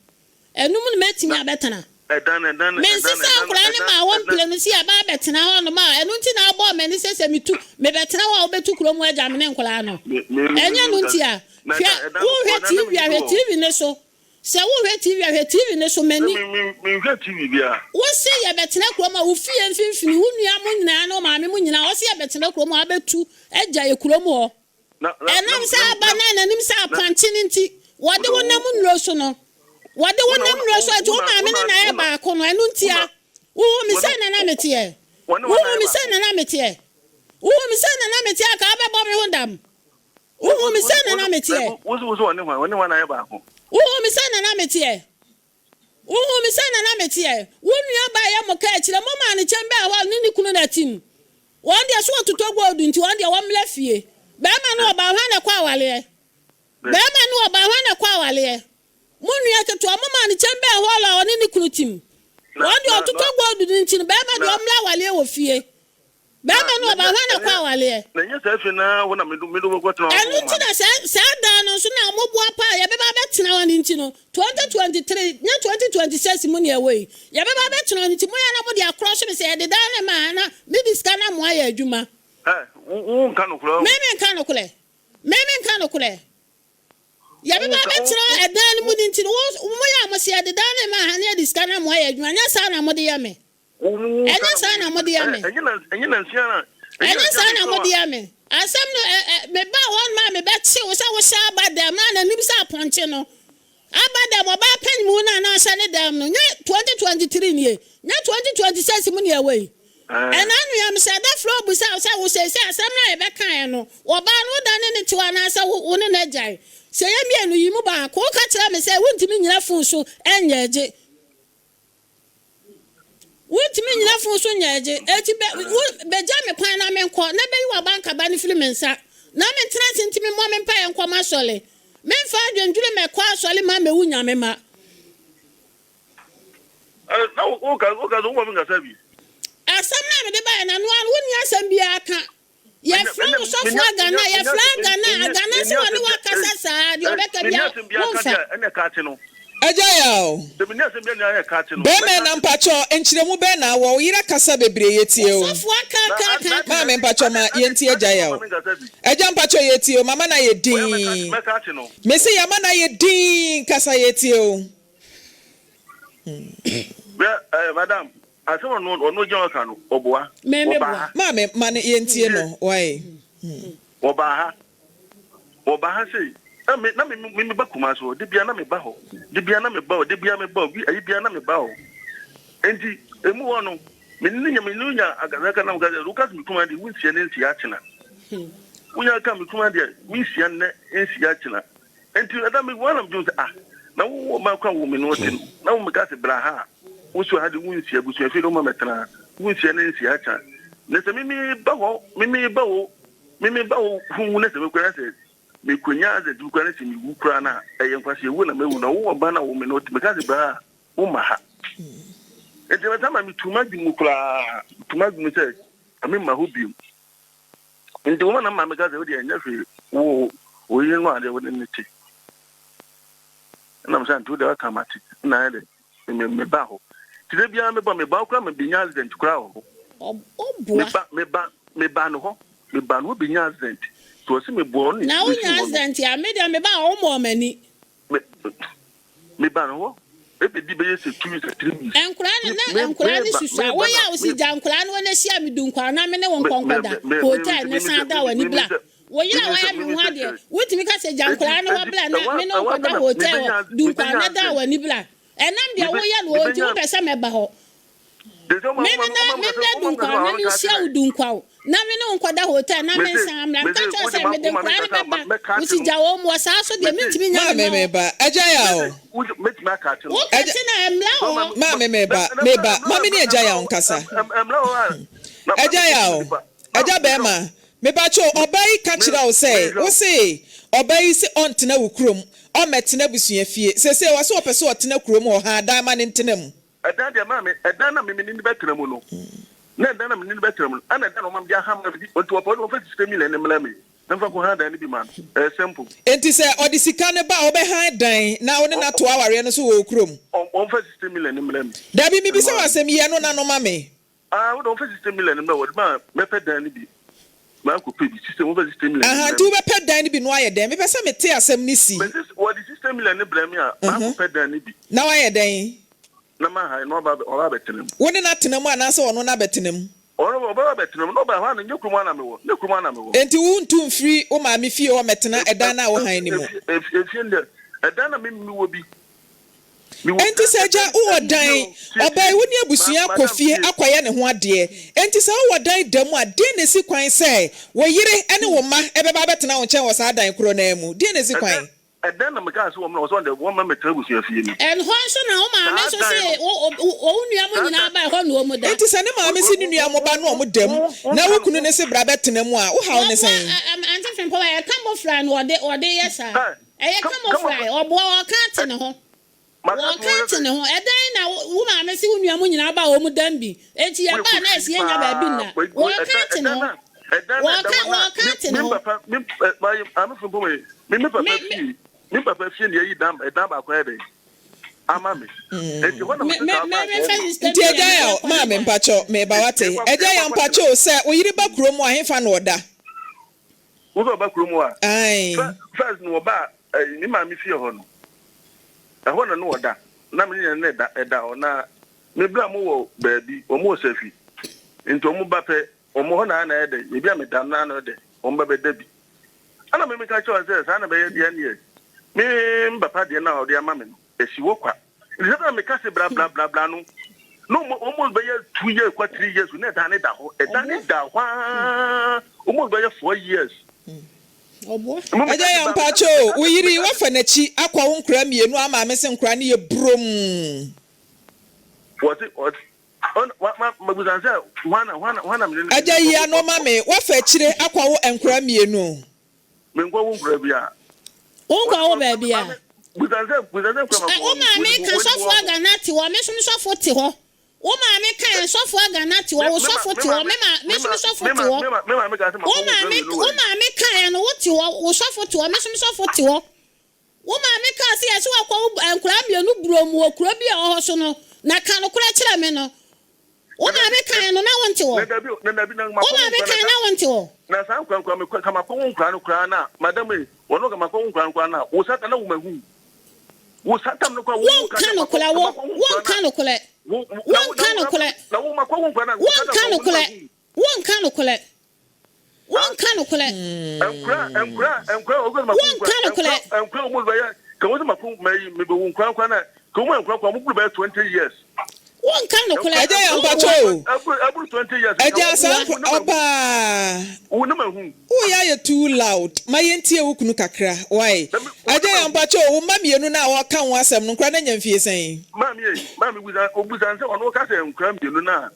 Ɛno mu na mɛtumi abɛtena. Mensesa nkwadaa no maa wɔn mprenu sɛ yɛaba abɛtena hɔnom a, ɛno nti na abɔɔ m'ani sɛ sɛ metu, mebɛtena hɔ a wobɛtu kurom hɔ agya me ne nkwadaa no. Ɛnyɛ ɛno nti a. Hwɛ, worehwɛ TV a, hwɛ TV no so. Sɛ worehwɛ TV a, hwɛ TV no so. M'ani. Wose yɛbɛtena kurom a, wo fie mfimfini, wo nua mo nyinaa ne wo maame mo nyinaa, wɔse yɛbɛtena kurom hɔ abɛtu agya yɛ kurom hɔ. Ɛnam sɛ aba no a n'anim sɛ apɔnkye no nti, wɔde wo nam nnuro so no, wɔde wo nam nnuro so, enti wo maame ne no ayɛ baako no, ɛno ntia. Wohu me sɛ na na meteɛ? Wohu me sɛ na na meteɛ? Wohu me sɛ na na meteɛ anka wobɛbɔ me ho dam? Wohu me sɛ na na meteɛ? Wohu me sɛ na na meteɛ? Wohuu me sɛ na na meteɛ. Wo nua baa yɛ mo kaa akyire. Mo maa no kyɛm bɛɛ hɔ a ɔne ne kunu na te mu. Wɔn deɛ so wɔtotɔ gold nti wɔn deɛ wɔmmra fie. Barima ne ɔbaa hwan na ɛkɔ awaleɛ? Barima ne ɔbaa hwan na ɛkɔ awaleɛ? Mo nua ketewa mo maa no kyɛm bɛɛ hɔ a ɔne ne kunu te mu. Wɔn deɛ wɔtotɔ gold no nti no barima deɛ ɔmmra awaleɛ wɔ fie. Bɛrima ne ɔbaa, hwan na ɛkɔ awareɛ? Na ɛnyɛ saa fie no ara hɔ na mede wo bɛkɔtena hɔ Ɛno nti na saa saa dan no nso na wɔboa paa yɛbɛba abɛtena hɔ no nti no, 2023, nyɛ 2026 mu na yɛwɔ yi, yɛbɛba abɛtena hɔ no nti moyɛ a na mode akorɔ so me sɛ yɛde dan no ma a na mede sika no amoa yɛ adwuma. Ɛ, wo, wonka nokorɛ o. Me menka nokorɛ. Me menka nokorɛ. Yɛbɛba abɛtena ɛdan no mu no nti no, wo, moyɛ a mose yɛde dan no ma a na yɛde sika no amoa yɛ adwuma, nyɛ saa na mode yɛ me. Ɛnyɛ saa na mode yɛ me. Ɛnyɛ saa na mode yɛ me. Asɛm no, ɛ, ɛ, mebaa hɔnom a mebɛkye wo sɛ wohyɛ aba dɛm na n'anim sɛ apɔnkye no. Aba dɛm, ɔbaa panyinmu no a na ɔhyɛ ne dɛm no, nyɛ 2023 nie, nyɛ 2026 mu ne ɛwɔ yi. Ɛna nua mesɛ da frɛ obusa wo sɛ wo seesei asɛm no a yɛbɛkaeɛ no, ɔbaa no woda ne ne tew anaasɛ wo, wo ne no agyae? Sɛ yɛ mmienu yi mu baako, woka kyerɛ me sɛ wontumi nnyina fon so nyɛ gye. Wontumi nnyina fon so nyɛ agye. Enti bɛ, wo, begya me kwan na menkɔ, na beyi w'abankaba no firi me nsa, na mentena ase ntumi mmɔ me mpaeɛ nkɔ m'asɔre. Memfa adwendwene mmɛkɔ asɔre mma mmɛwu Nyame mma. Na wo, woka, woka sɛ wowɔ me nkasa bi. Asɛm no a mede baeɛ no, ɛno ara no, wonni asɛm biara ka. Yɛfrɛ wo sɔfo Agana, yɛfrɛ Agana, Agana sɛ ɔne wo akasa saa, deɛ ɔbɛka biara womfa. Agya Yaw, bɛɛma na mpakyɛ nkyerɛmu bɛn na awɔ, wo yere akasa bebree yɛtie o. Ɔsɔfo aka aka aka aka. Maame mpakyɛ ma yɛntie Agya Yaw. Agya mpakyɛ yɛtie o, mama no ayɛ dinn. Mese yɛama no ayɛ dinn, kasa yɛtie o. Madam, Asɛm a ɔno gyina hɔ ka no, ɔboa. Me me Wɔbaa boa. ha. Maame, ma no yɛntie no, wai. Wɔbaa ha. Wɔbaa ha sei. Na me, na me, me, me ba Kumasi hɔ. Da biara na me ba hɔ. Da biara na me ba hɔ. Da biara me ba hɔ. Bi, ayi biara na me ba hɔ. Enti, emu hɔ no, me ne nya, me ne nya akasaka na meka sɛ, woka sɛ me kuma deɛ, wonsia ne nsia akyena. Wonya ka me kuma deɛ, wonsia nnɛ nsia akyena. Enti ɛda me hɔ na medwene sɛ, ah, na wo wɔ mma kwan wɔ me no te no, na wo meka sɛ bra ha a, wo so ha de wo nsia, abusua fie de wo ma mɛtena ha, wo nsia ne nsia kyɛ. Na sɛ me meba hɔ, me meba hɔ, me meba hɔ hu na sɛ mekura na sɛ mekonya accident bi koraa na sɛ mewu koraa no a, ɛyɛ nkwaseawuo na mawu. Na wo ɔbaa no a wo me no, meka sɛ bra a, womma ha. Nti mɛsa ma metu m'adwene mu koraa, metu m'adwene mu sɛ memma hɔ bio. Nti wɔn na ma meka sɛ wodeɛ ɛnyɛ hwee, wo wo yere no adeɛ wo ne ne te. Ɛna mesɛ nti wodeɛ waka mate, ɛna ayɛ dɛ me meba hɔ. Nti da biara meba meba hɔ koraa ma benya accident koraa wɔ hɔ. Ɔboa. Meba meba meba no hɔ meba no hɔ benya accident. Nti ɔse meboa ɔno Na ne wonya besi hɔ no. accident a, me deɛ meba a wommɔɔ m'ani. Me meba no hɔ ebedi bɛyɛ sɛ 2 weeks 3 weeks. Nkwadaa no Me na me nkwadaa no meba susua. meba Woyɛ na a wosi me gya nkwadaa no wɔn ahyia me du nkwadaa na me ne wo me nkɔ me nkɔda me me hotel me ne me san sɛ da me w'ani me bla. sɛ Wo yere me a me sɛ wayɛ me me me ho sɛ adeɛ, kyerɛ. wotumi ka sɛ gya Eti nkwadaa no hɔ eti bla na ɛwɔ me ne wo ɛwɔ nkɔda na hotel hɔ mebenya du nkwadaa mebenya na da accident. w'ani bla. Ɛnam deɛ Mebe woyɛ no hɔ nti mebenya wopɛ sɛ mɛba hɔ. de sɛ ɔma Me ɔma me na ɔma me mka sɛ mmra ɔma mka sɛ Dunkwaw na ɔma meka menhyia wo kyerɛ. Dunkwaw na me ne wo nkɔda hotel na Mese mensan mmra. Meka mese kyerɛ wo wode sɛ ma mede woma nkwadaa no menkasa ma bɛba. mɛka Wo akye si no. gya wɔn mu wɔ saa so deɛ Mese mentumi nya me Maame mma hɔ. meba, agya yaw. mese wode mɛtumi aka akye no. Woka Agya, kye no a ɛmmra Sɛ wɔ ɔma hɔ. maame ma meba, na meba, mmra ma me ne mmra agya mmra yaw nkasa. mmra hɔ a na ma Agya mekɔku yaw, nipa. Ma agya mehwɛ wo. bɛrima, mepakyɛw, ɔbaa yi ka Me kyerɛ wo sɛ, mehwɛ wo wo. se ɔbaa yi se ɔntena wo kurom, ɔmmɛtena abusua fie. Seesei ɔse ɔpɛ sɛ ɔtena kurom hɔ, haa dan ma no ntena mu. Ɛdan deɛ maame, ɛdan na me me ne no bɛtena mu no, na ɛdan na me ne no bɛtena mu no, ɛna ɛdan na ɔma me de aha ma me di, nti ɔpɛ ɔde ɔmfa sika million no mmrɛ me na mfa kɔ han dan no bi ma no, ɛyɛ simple. Enti sɛ ɔde sika no ba a, wobɛhan dan na wo ne no atoa awareɛ no so wɔ wo kurom? Ɔmfa sixty million no mmrɛ me. Dabi, Ɛno mebisa wo ara. asɛm, yi ɛno na no ma me. Ah, wo de ɔmfa 60 million mmrɛ wo, ɔde ma a mɛpɛ dan no bi makɔ pɛ bi, 60, wɔmfa 60 million Aha, mmrɛ nti me. wobɛpɛ dan no bi na woayɛ dɛn? Mepɛ sɛ mete asɛm no si. Mese wɔde 60 million no brɛ me a, makɔ pɛ dan no bi. Na woayɛ dɛn? Na mahan na waba waba abɛtena mu. Wo ne no atena mu anaasɛ ɔno no abɛtena mu? Ɔno ɔbɛba abɛtena mu, na ɔba ɛhɔ a no, nyɛ kurom ha na mewɔ, nyɛ kurom ha na mewɔ. Enti wontu mfiri wo maame fie hɔ mmɛtena ɛdan no a wohan no mu? Efie, efie no deɛ, ɛdan na me mewɔ bi. Enti sɛ agya wowɔ dan, ɔbaa yi wo ne abusua akɔ fie akɔyɛ ne ho adeɛ. Enti sɛ wowɔ dan da mu a, deɛn na ɛsi kwan sɛ wo yere ne wo mma bɛba abɛtena wo nkyɛn wɔ saa dan korɔ no ara mu? Deɛn na ɛsi kwan? Ɛdɛn na mekaa sɛ wɔmmra, wɔsɛ wɔn deɛ wɔmma mmɛtena abusua fie no. Ɛhɔ nso na wo maame Saa nso dan se no, wo wo nua mo saa nyinaa dan. ba ɛhɔ na wɔn da. Enti sɛ ne maame se ne nua mo ba no wɔn da mu na wo kunu no se bra bɛtena mu a, wo haw ne Wɔboa sɛn? Auntie Frimpong ɛyɛ camouflage na wɔde wɔde yɛ saa. Ɛyɛ camouflage, ɔboa ɔka ate ne ho. Wɔka ate ne ho. Ɛdɛn na wo maame se wo nua mo nyinaa ba wɔn dan bi. Enti yɛbaa na ɛsɛ yɛnya baabi nna. Wɔka ate ne ho. Wɔka wɔka ate ne ho. Me me me papa fie na yɛyi dan ɛdan baako ayɛ dɛn ama me. Enti hɔ na Me mete me saa me baa mefa wɔn. sista Nti bi agya na yaw, yɛkɔ ne maame dan. mpakyɛw, meba wate. Agya yaw mpakyɛw sɛ wo yere ba kurom a hefa na ɔda? Wo sɛ ɔba kurom hɔ a, Ae. fir first no ɔba ɛyi me maame fie hɔ no, ɛhɔ na no ɔda, na me ne ne da ɛda hɔ, na me bra mo wɔ baabi, wɔn wɔ safi, nti wɔn ba pɛ, wɔn hɔ na na ɛyɛ dɛ, baabi a me da no na na ɛyɛ dɛ, wɔn ba bɛda bi. Ɛna me meka kyerɛ wɔn sɛ saa na bɛyɛ deɛ neɛ, me me papa deɛ no a ɔde ama me no, Esi hɔ kwa. Nti sɛ na meka se bra bra bra bra no, na ɔmo almost bɛyɛ 2 years kwa 3 years na ɛdan ne da hɔ. Ɛdan ne da hɔ aa almost bɛyɛ 4 years. Ɔboa. Mo meka Agya se Yaw bra meka mpakyɛ se o, meka wo se yere yi meka se. wafa n'akyi akɔ wo nkora mmienu a maame se nkora no yɛ brom. Wɔse ɔse ɔn wa ma mabusa sɛ hwan na hwan na hwan na mene ne Agya yi ano ma me, wafa akyire akɔ wo nkora mmienu. Menkɔ wo nkura bi a. Wonkɔ wo baabi a. Busa sɛ busa sɛ nkura ma Wo maame ka sɔfo Agana te hɔ, me nso me sɔfo te hɔ. Wo maame ka yɛn sɔfo Agana te hɔ, wo sɔfo te hɔ, me ma me nso me sɔfo te hɔ. Wo maame wo maame ka yɛn no wo te hɔ, wo sɔfo te hɔ, me nso me sɔfo te hɔ. Wo maame kaa sɛ yɛse wakɔ wo nkwadaa mmienu burom wɔ kuro bi a ɛwɔ hɔ so no, na ka nokorɛ kyerɛ me no. Wo maame kaeɛ no na wonte hɔ? Wo maame kaeɛ na wonte hɔ? Na saa nkura nkura me ka makɔ wo nkura no koraa na madam yi wɔn ka makɔ wo nkura no koraa na wo satan na wo ma hu wo satan no koraa wo Wonka nokorɛ wo wonka nokorɛ wonka nokorɛ na wo makɔ wo nkura na wonka nokorɛ wonka nokorɛ Wonka nokorɛ. Nkura nkura nkura ogu ma Wonka nokorɛ. Nkura omu bɛyɛ ka wɔn sɛ mako mɛyi mebɛwu nkura nkura na ka wɔn nkura nkura wɔn buru bɛyɛ 20 years. Wonka nokorɛ. Agya yɛ mpakyɛ o. Aburu aburu 20 years. Agya saa nkura ɔbaa. Wo ne ma hu. Wo yɛ ayɛ too loud ma yɛn tie wo kunu kakra why Agya yɛ mpakyɛ o wo mma mmienu no a ɔka ho asɛm no nkura no anya mfie sɛn. Maame ei maame busa obusa nsɛ ɔno ɔka sɛ nkura mmienu no a.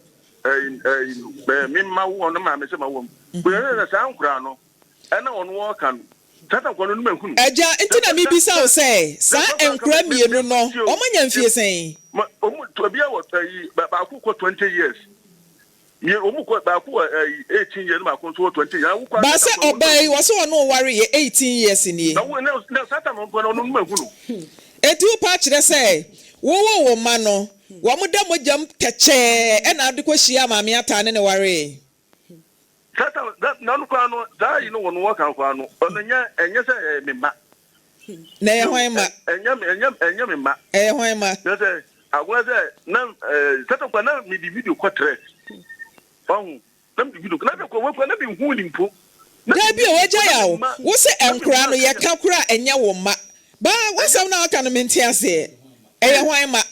ɛyi ɛyi no, me mma wo wɔn maame sɛ ma wɔn. Bɛyɛ na saa nkoraa no, ɛna wɔn wɔka no, saa ta nkoraa no no mahunu. Agya, nti na mebisa wo sɛ, saa nkora mmienu no, wɔanya mfie sɛn? Ma wɔn obiara wɔ ɛyi baako kɔ 20 years. Mmienu wɔn kɔ baako wɔ ɛyi 18 years na baako nso wɔ 20 years. Awokɔ Ba sɛ ɔbaa yi, wɔse wɔne wo ware yɛ 18 years nie. Na wo na na saa ta no nkoraa no no mahunu. Enti wopɛ akyerɛ sɛ wowoo wo mma no, wɔda mogyam tɛkyɛɛ ɛna wode kɔhyiaa Maame Ataa ne no waree? Saa ta na na no koraa no saa yi no wɔn wɔka koraa no ɔno nyɛ ɛnyɛ sɛ ɛyɛ me mma. Na ɛyɛ hwan mma? Ɛnyɛ me ɛnyɛ ɛnyɛ me mma. Ɛyɛ hwan mma? Na sɛ agorɔ sɛ na ɛɛ saa ta koraa na me di video kɔ trɛs ɔho na me di video na sɛ kɔ wɔ koraa na me hu ni mpo. Dabi o agya yaw wo se nkoraa no yɛka koraa ɛnyɛ wo mma ba wasɛm no a waka no mente aseɛ ɛyɛ hwan mma?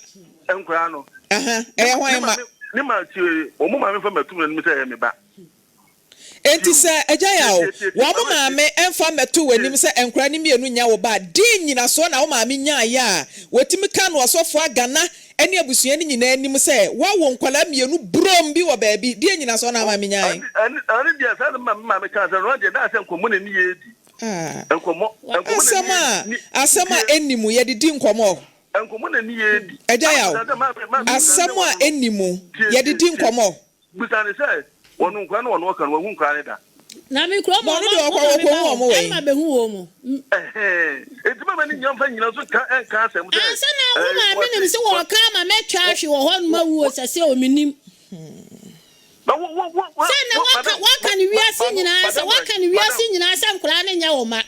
Nkoraa no. Aha ɛyɛ hwan mma? Ne ma tie wɔn maame fa mɛtum n'anim sɛ ɛyɛ me ba. Enti sɛ agya yaw wɔn maame mfa mmɛto w'anim sɛ nkoraa no mmienu nyɛ wo ba a deɛn nyinasoɔ na wo maame nyaeɛ a wɔtumi ka no ɔsɔfoɔ Agana ne abusua no nyinaa anim sɛ woawo nkwadaa mmienu burom bi wɔ baabi. Deɛn nnyinasoɔ na ama menyae? Ɛno deɛ saa na me maame kaa sɛ ɛno deɛ daa sɛ nkɔmmɔ na ɛne yɛ di. Nkɔmmɔ, nkɔmmɔ na Asɛm ɛne a, asɛm a ɛnni mu, yɛde di nkɔmmɔ. Nkɔmmɔ na ɛne yɛ di. Agya Yaw, asɛm a ɛnni mu, yɛde di nkɔmmɔ. Bisa no sɛ, Wɔn nkwadaa na wɔn ɔka no, wɔahu nkwadaa no da? Na me kuro mu Na ɔno ɔma deɛ ɔkɔ wo maame wɔkɔhu ba wɔn hɔ wɛn? ɛma bɛhu wɔn mu. Ɛhɛn, enti mɛma ne nyina mfa nyina so nka nka asɛm sɛ, Ansa na wo ɛɛ, maame nim wɔse, se wɔse, wɔɔka ama mɛtwa wɔ, ahwe wɔ hɔ nom wɔ, awu o wɔ, sɛ se o menim. na wo, wo, wo, wo, Sɛ na wo, waka madam, waka ma, no ma, wiase ma, nyinaa sɛ madam, waka no madam, wiase nyinaa sɛ nkoraa no nyɛ wo ma.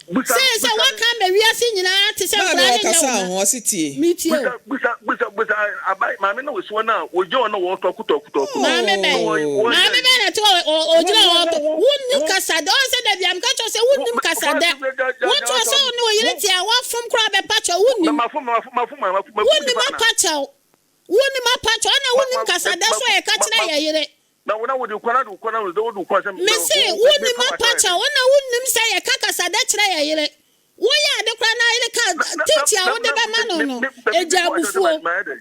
Bisa Sɛ no, sɛ bisa no. waka ama wiase nyinaa te sɛ Maame nkoraa no nyɛ ɔkasa wo ma. ho ɔse tie. Metie Bisa, o. bisa, bisa, bisa aban maame na osi hɔ na ogyina hɔ na wɔtɔko tɔko tɔko no. Maame Na bɛn? wɔ wɔyɛ Maame bɛn na ɛte hɔ ɔ- wo ɔgyina wo hɔ wo ɔtɔ? wo Wonnim wo kasa dɛ. Ɔn sɛ da bia meka kyerɛ wo sɛ wo wonnim kasa fa dɛ. gya gya gya Woto gya sɛ wo ne wo wo yere te a woafom koraa bɛpa kyɛw. na Wonnim. mafom mafom mafom mafom makum Wonnim nipa na apa kyɛw. Wonnim apa kyɛw. Ɛna ma wonnim ma kasa dɛ ma so a yɛka ma kyerɛ ma yɛ yere. na wo na wo de kwan na de kwan na wo de wo kwan sɛ Mese wo wo wonnim mepa apa wakyɛ kyɛw. Ɛna wonnim sɛ yɛka kasa dɛ kyerɛ yɛ yere. Woyɛ ade koraa na yere ka na na teaching a na wode na bɛma no me no, me me egya mepa wakyɛ sɛ abufuo. ma yɛ dɛ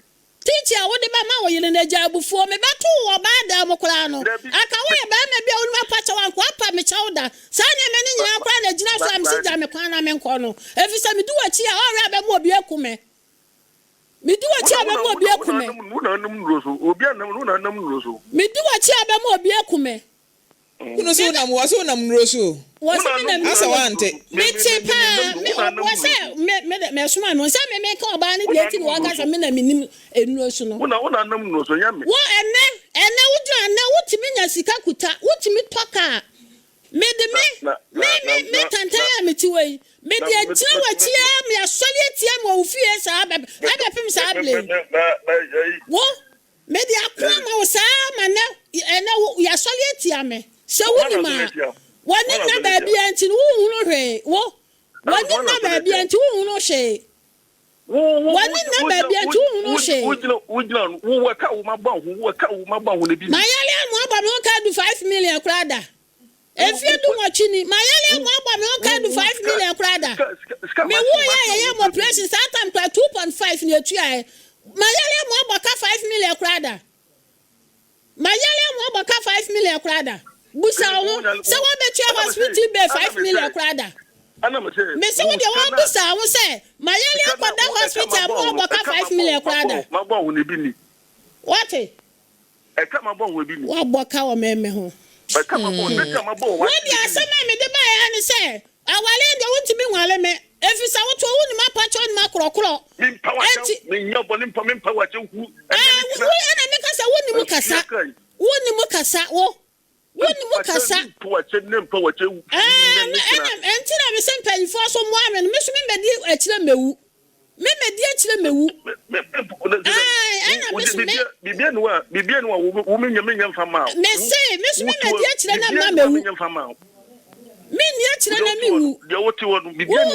Teaching a wode bɛma wo yere no, egya abufuo. Mebɛto wo wɔ ɔbaa dan mu koraa no, dabi anka me woyɛ barima bi a wonim apa kyɛw a, anka woapa me kyɛw da. Saa nneɛma no ma nyinaa koraa na egyina ma so a ma mese yɛ dɛ gya me kwan na menkɔ no. Efisɛ medi w'akyi a, ɔwerɛ a bɛma obi aku me. Medi wo w'akyi na a wo na bɛma wo obi na wo aku na me. anam wo na anam nnuro so obi anam wo na anam nnuro so. Medi w'akyi a bɛma obi aku me. Kunu so wonam wɔ so wonam nnuro so o. Wɔ Wo se na me anam nam wo na Asɛ nnuro anam so. wante. nnuro so me me Mete me me paa menam me wo na anam wɔ nnuro sɛ so me me de mɛsoma me sɛ me meka ɔbaa no wo deɛ na nti anam na nnuro wɔka so sɛ me na menim nnuro so no. wo na wo na anam nnuro so nyɛ me. Wo ɛnɛ ɛnɛ wogyina ɛnɛ wotumi nya sika kuta wotumi tɔ kaa mede Na me na me na me na me na tantan na a mete wɔ yi na mede me agyina me me w'akyi me ara me asɔre atia me wɔ wo fie saa bɛ me ɛbɛpem saa me berɛ me yi me na na ɛyi wo Mede ako ama wo saa ma nnɛ, ɛnnɛ wo, yɛasɔre atia me. Sɛ Hwan na wonim asɔre a, atia wo? w'ani Hwan na nna asɔre atia wo? baabiara nti no, wonhunu hwee. Wo, Na w'ani hwan na nna asɔre atia baabiara wo? nti wonhunu hwee. Wo wo W'ani wo nna wo baabiara wo nti wonhunu wo hwee. wogyina wogyina wo wɔ ka wo ma bɔ ho wo ka wo ma bɔ ho na bi ni. Mayare ama abɔ me ho ka adu 5 million koraa da. Mfeɛ 18 ni, mayare ama abɔ me ho ka adu 5 million koraa da. Me wuiɛ a yɛyɛɛ me operation saa time koraa 2.5 na ɛtuaeɛ. Mayare ama abɔ ka 5 million koraa da. Mayare ama abɔ ka 5 million koraa da. Busa wo ho sɛ woabɛtua hospital bill 5 million koraa da. Mese wo deɛ woabusa wo ho sɛ mayare akɔda hospital ama woabɔ ka 5 million koraa da. Woate? Woabɔ ka wɔ me me ho. Wo deɛ asɛm a mede baeɛ ara ne sɛ awareɛ deɛ wontumi nware me ɛfiri sɛ wotoɔ wonim apakyɛ wonim akorɔkorɔ. Enti ɛɛ wo ɛna meka sɛ wonim kasa wonim kasa wo wonim kasa. Ɛɛ ɛna ɛnti na mese mpanyinfoɔ so mmoa me no me so memmɛdi akyire mmɛwu. Me mɛdi akyire mɛwu. Ae, ɛna me so me. Me se, me so me mɛdi akyire na mma mɛwu. Me nni akyire na me wu. Wohu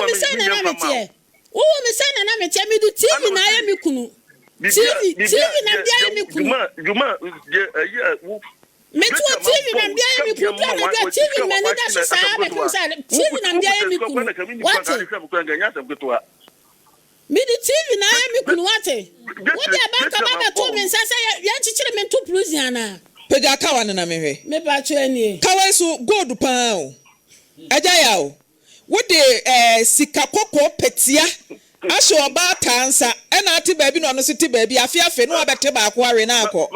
me sɛ na na meteɛ. Wohu me sɛ na na meteɛ. Mede TV na ayɛ me kunu. TV, TV na mede ayɛ me kunu. Mete wɔ TV na mede ayɛ me kunu. Duru anadwo a TV m'ani da so saa bɛpem sɛ TV na mede ayɛ me kunu. Wate? Mede TV na ayɛ me kunu, wate? Wode abankaba bɛtoo me nsa sɛ yɛnkyekyere me nto prison anaa? Pagya kawa no na menhwɛ. Mepakyɛw nie. Kawa yi so gold paa o. Agya Yaw, wode eh, sika kɔkɔɔ pɛtia ahyɛ ɔbaa taa nsa ɛna ate baabi na ɔno nso te baabi afe afe na wabɛte baako awe na akɔ.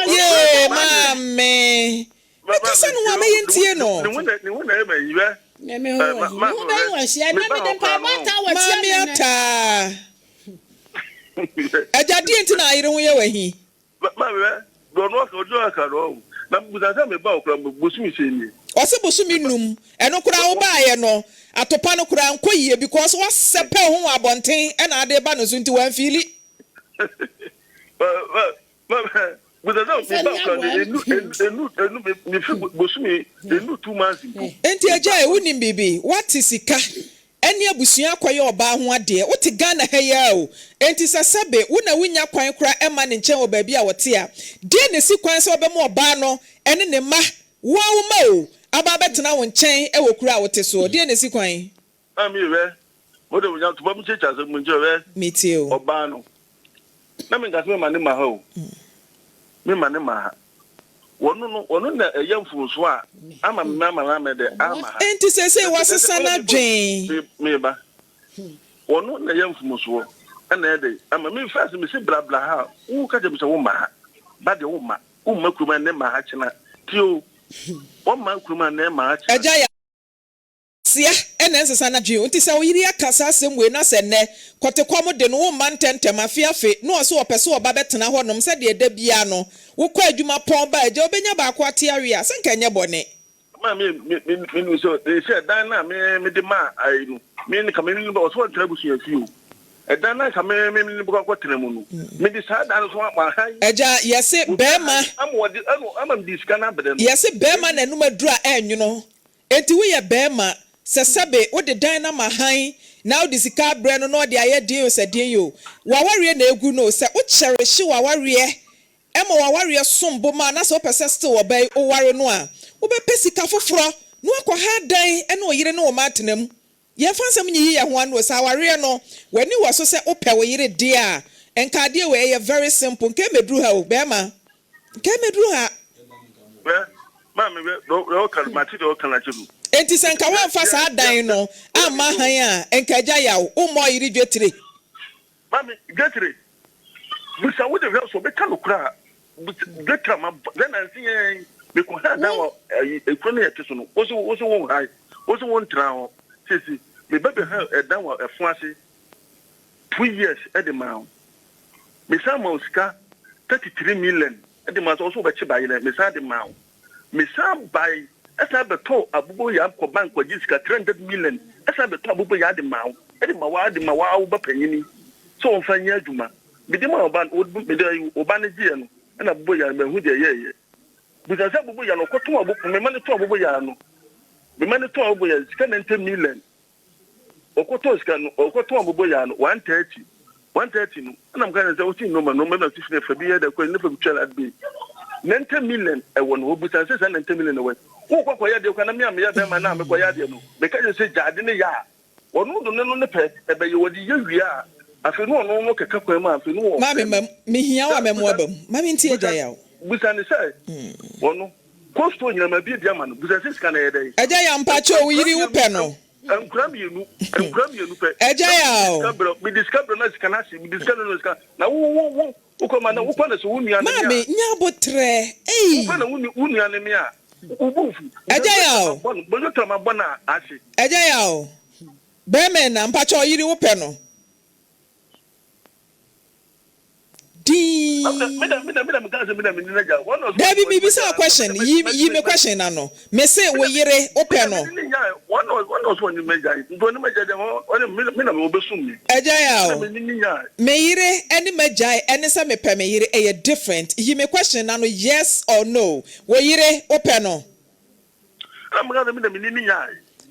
Yee maame, mekasa no ho a mɛyɛ ntie no. Maame ataa. Agya deɛ nti na ayere ho yɛ w'ahi? Ɔse bosome num, ɛno koraa wo baayɛ no atopa no koraa nkɔ yie because wasɛpɛ wo ho wɔ abɔnten ɛna ade ba no so nti wanfiili. Enti agya e wonim biribi? Woate sika ɛne abusua akɔyɛ ɔbaa ho adeɛ, wote Ghana ha yi ara o, enti sɛ sɛbe wo na wonnya kwan koraa mma ne nkyɛn wɔ baabi a ɔte a, deɛn na ɛsi kwan sɛ wobɛma ɔbaa no ne ne mma, wo ara wo mma o, aba abɛtena wo nkyɛn wɔ kuro a wote soɔ? Deɛn na ɛsi kwan? Maame hwɛ, mo de onya tuba mu kyekyɛ asɛm mu nti hwɛ. Metie o. Ɔbaa no, na menka sɛ mema ne ma ha o, mema ne ma ha. Wɔno no, wɔno na ɛyɛ mfomsoɔ a ama me ama no amɛ dɛ ama ha. Enti seesei wasesa n'adwen. Meba. Wɔno na ɛyɛ mfomsoɔ ɛna ɛyɛ dɛ ama me first mese bra bra ha a, wo ka kyerɛ me sɛ wo mma ha. Ba deɛ wo mma, wo mma kurom a ɛnɛ ma ha kyena. Tie o, wɔmma kurom a ɛnɛ ma ha kyena. Agya yɛ. Sia na ɛnsesa n'adwene o. Nti sɛ wo yere aka saa asɛm wei na sɛ nnɛ kɔtekɔm de no wo mma ntɛntɛm afe afe na ɔse ɔpɛ sɛ ɔba bɛtena hɔ nom sɛdeɛ da biara no wokɔ adwuma pɔn ba a agya wobɛnya baako ate awe a sɛ nka ɛnyɛ bɔne. Maa me me me me nu sɛ sɛ ɛdan no a me me de maa ayi no me nka me ne ba ɔsɛ ɔntena abusua fie o ɛdan no a nka me me ne bɛkɔ akɔtena mu no me de saa dan no so ama han. Agya yɛse Obi bɛɛma. han ama ɔde ɛna ama me de sika no abrɛ no. Yɛse bɛɛma n'anum aduru a ɛnwono Enti woyɛ barima, sɛ sɛbe wode dan no ama hann na wode sika abrɛ no na ɔde ayɛ deɛn o sɛ deɛn o, w'awareɛ na ɛgu no o, sɛ wo cherish w'awareɛ ma w'awareɛ som bo ma na sɛ wopɛ sɛ still ɔbaa yi woware no a, wobɛpɛ sika foforɔ na woakɔha dan ne wo yere ne wo mma atena mu. Yɛmfa nsɛm nyiyi yɛn ho ano o, sɛ awareɛ no w'ani wɔ so sɛ wopɛ wo yere deɛ a, nka adeɛ wei ɛyɛ very simple, nka ɛmmɛduru ha o, barima, nka ɛmmɛduru ha. Hwɛ, maame, hwɛ, deɛ ɔka no, mate deɛ ɔka no akyerɛ no. Enti sɛ nka woamfa saa dan no amma hann a, nka agya yaw, wommɔ ɔyere dwetire. Maame, dwetire, bisa wo de hwɛ sɛ ɔbɛka nokorɛ a, bisa, dwetire a mabɔ, hwɛ nanse yɛn, mekɔhaa dan wɔ ayi, ekuro no yɛte so no, wo se, wo se wonhae, wo se wontra hɔ, seesei, meba bɛhaa ɛdan wɔ ɛfo ase 2 years de maa wo, mesan maa wo sika 33 million de maa wo sɛ wo se wobɛkye bayerɛ, mesan de maa wo. Mesan bae san bɛtɔɔ aboboyaa kɔ bank kɔgye sika 300 million san bɛtɔɔ aboboyaa de maa wo, de ma wo ara de ma wo ara wo ba panyini sɛ ɔmfa nyɛ adwuma. Mede maa wo ba no, mede ayi wo ba no gyeeɛ no ɛna aboboyaa no manhu deɛ ɛyɛeɛ. Bisa sɛ aboboyaa no ɔkɔtɔn abo, me ma no tɔn aboboyaa no, me ma no tɔn aboboyaa sika 90 million. Ɔkɔtɔɔ sika no, ɔkɔtɔn aboboyaa no 130, 130 no, ɛna meka kyerɛ no sɛ wosi nnoɔma nnoɔma bi na si fa bi yɛ dɛ kɔ ne fa bi twa light bill. 90 million ɛwɔ ne hɔ, busa no sɛ saa 90 million ɛwɔ he? Wokɔ kɔyɛ adeɛ koraa na me a meyɛ bɛrima no a mekɔyɛ adeɛ no, meka kyerɛ no sɛ gya ade no yɛ a, ɔno de ne no ne pɛ ɛbɛyɛ, ɔde yɛ wie a, afei na ɔno no keka kwan mu a, afei na Maame ɔfrɛ ma me. mehia wo a Sɛ mɛmo busa aba mu. Ma mentie busa agya yaw. busa no sɛ ɔno kɔ store nyinaa mabie bi ama no, busa sɛ sika no ɛyɛ dɛn? Agya yaw mpakyɛw wo Nkura yere wo mmienu pɛ no. Nkura mmienu, nkura mmienu pɛ. Agya Na mede yaw. sika brɛ, mede sika brɛ na sika no ahye, mede sika no na sika. Na wo wo wo wokɔ ma na wokɔ na sɛ wo nua ne me a. Maame nya abotrɛ ei. Wokɔ na wo wo nua ne me a, wo bo nfu. Agya yaw. Bɔ no, bɔ no ma bɔ no a ahye. Agya yaw. Bɛrima ɛna mpakyɛw yere wo pɛ no. Dinn. Dabi mebisa wo question yi yi me question no ano mese wo yere wo pɛ no. Agya yaw me yere ɛne m'agyae ɛne sɛ mepɛ me yere ɛyɛ different yi me question no ano yes or no wo yere wo pɛ no.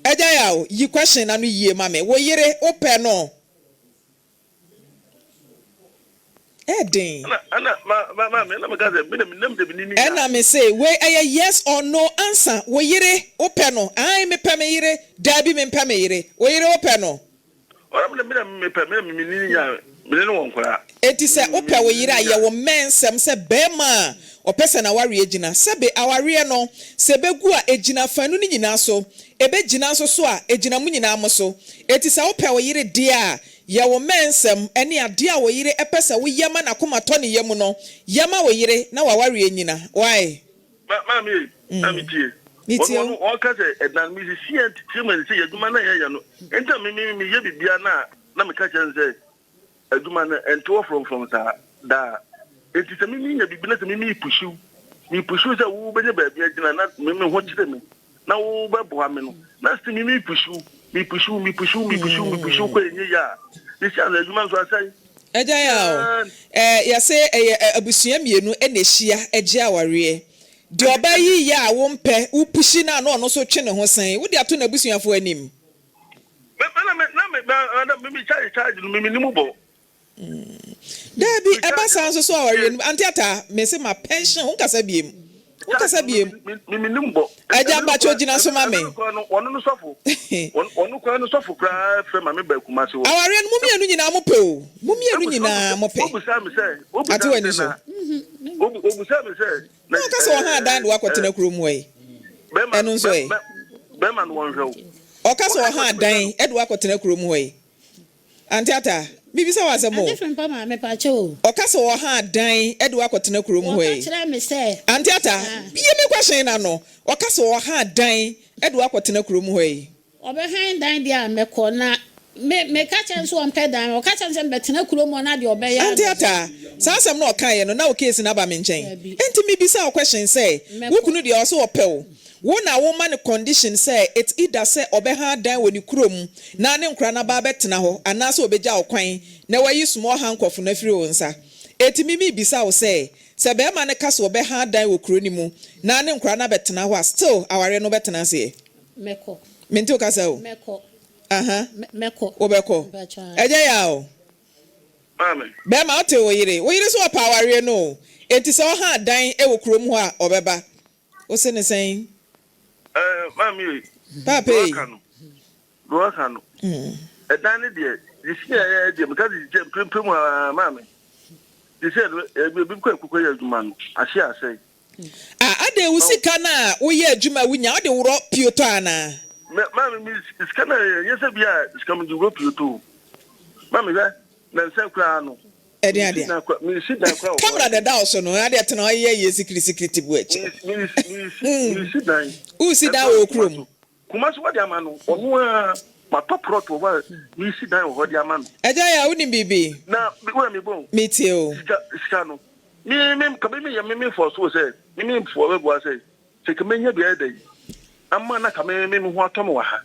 Agya yaw yi question no ano yie ma me wo yere wo pɛ no. Ɛyɛ den. Ɛna me se wei ɛyɛ yes or no ansa, wo yere wo pɛ no? Ae me pɛ me yere, daabi me mpɛ me yere, wo yere wo pɛ no? Me ne no wɔ nkwadaa. Enti sɛ Me wopɛ wo me yere a, me yɛ wo mmɛ nsɛm sɛ barima a ɔpɛ sɛ n'awareɛ gyina. Sɛbe awareɛ no, sɛ ɛbɛgu a, ɛgyina afanu no nyinaa so. Ɛbɛgyina nso so a, ɛgyina mo nyinaa mo so. Enti sɛ wopɛ wo yere deɛ a, yɛ wo mmɛ nsɛm ne adeɛ a wo yere pɛ sɛ woyɛ ma n'akoma tɔ ne yam no, yɛ ma wo yere na w'awareɛ nnyina. Wai? Ma maame ei, na me tie. Metie Ɔno wo. ɔno ɔka sɛ ɛdan me sisi yɛn titiri mu sɛ yɛ adwuma na yɛyɛ no. Nti na me me meyɛ biribiara na na meka kyerɛ no sɛ adwuma no ɛnte hɔ frɔmfrɔm saa daa. Nti sɛ me menya biribi na sɛ me mepusiw mepusiw sɛ wobɛnya baabi agyina na me me ho kyerɛ me na wobɛboa me no na sɛ me mepusiw mepusiw mepusiw mepusiw mepusiw kɔ ɛnyɛ yie a sisi ano adwuma nso asɛe. Agya Yaw, eh, yɛse ɛyɛ abusua mmienu na ɛhyia gye awareɛ. Deɛ ɔbaa yi yɛ a wompɛ, wo pushi no a na ɔno nso twe ne ho sɛn? Wode ato n'abusuafoɔ anim? Me, me, na me, na me, na me, me charge, charge no, me, me nim bɔ. Daabi, ɛba saa nso so awareɛ no mu. Ante Ataa, mese ma pension, wonkasa biem. Wonkasa biem. Agya mpakyɛw gyina so ma me. Awareɛ no mo mmienu nyinaa mo pɛ o. Mo mmienu nyinaa mo pɛ. Ate w'ani so. Na ɔka sɛ ɔha adan de wakɔtena kurom hɔ yi. Ɛno nso ɛ. Ɔka sɛ ɔha adan de wakɔtena kurom hɔ yi. Aunty Atta, mebisa wo asɛm o. Ade Frimpong maame pakyɛ o. Ɔka sɛ ɔha dan de wo akɔtena kurom hɔ Wɔka yi. kyerɛɛ me sɛ. Aunty Atta, Ah. bue me question no ano. Ɔka sɛ ɔha dan de wo akɔtena kurom hɔ yi. Ɔbɛhan dan deɛ a mɛkɔ na me meka kyerɛ no sɛ ɔmpɛ dan ɔka kyerɛ me sɛ mebɛtena kurom hɔ na deɛ ɔbɛyɛ ara Aunty na ɔbɛyɛ. Atta, saa asɛm no a ɔkaeɛ no na wo case no aba me nkyɛn. Dabi. Enti mebisa wo question sɛ, wo Mɛkɔ. kunu deɛ ɔse ɔpɛ wo, Wo na wo ma no condition sɛ it's either sɛ ɔbɛha dan wɔ ne kurom na ne nkora no aba abɛtena hɔ anaasɛ ɔbɛgya wo kwan na wayi small handcuff no afiri wo nsa. Enti me mebisa wo sɛ, sɛ barima no ka sɛ ɔbɛha dan wɔ kuro no mu na ne nkora no abɛtena hɔ a still awareɛ no wobɛtena aseɛ? Mɛkɔ. Mente wo kasa o. Mɛkɔ. Aha. Mɛkɔ. Wobɛkɔ. Mpakyɛ ae. Ɛgya yaw. Maame. Barima wote wo yere. Wo yere nso ɔpɛ awareɛ no o. Enti sɛ ɔha dan wɔ kurom hɔ a ɔbɛba. Wo se ne sɛn? Eh, maame ei. Paapa ei. Deɛ waka no, deɛ waka no. Ɛdan no deɛ, sisi a ɛyɛ deɛ, meka de sisi mprempren mu ara, maame. Sisi a ebi kɔ ɛkokɔ yɛ adwuma no, ahye asɛe. Ah, adɛn wo sika no a woyɛ adwuma a wonya, wode worɔ pio tɔ anaa? Me, maame, me sika no ɛnyɛ sɛ bi a sika mede worɔ pio tɔ o. Maame hwɛ, nansa koraa no, Ɛdeɛn adeɛ? Camera na ɛda wo so no, adeɛ tena hɔ yɛ yɛ sikiri sikiri ti bu akyi. Wosi dan wɔ kurom. Kumasi wɔde ama no ɔno a matɔ prɔt wɔ hɔ a mesi dan wɔ hɔ de ama no. Agya yɛ a wonim biribi? Na wura mi bɔ. Metie o. Sika sika no me me ka me me yɛ me me fɔ so sɛ me me fɔ bɛ bɔ asɛ. Sɛ nka menya bi ayɛ dɛn ama na ka me me ho atɔ me wɔ ha.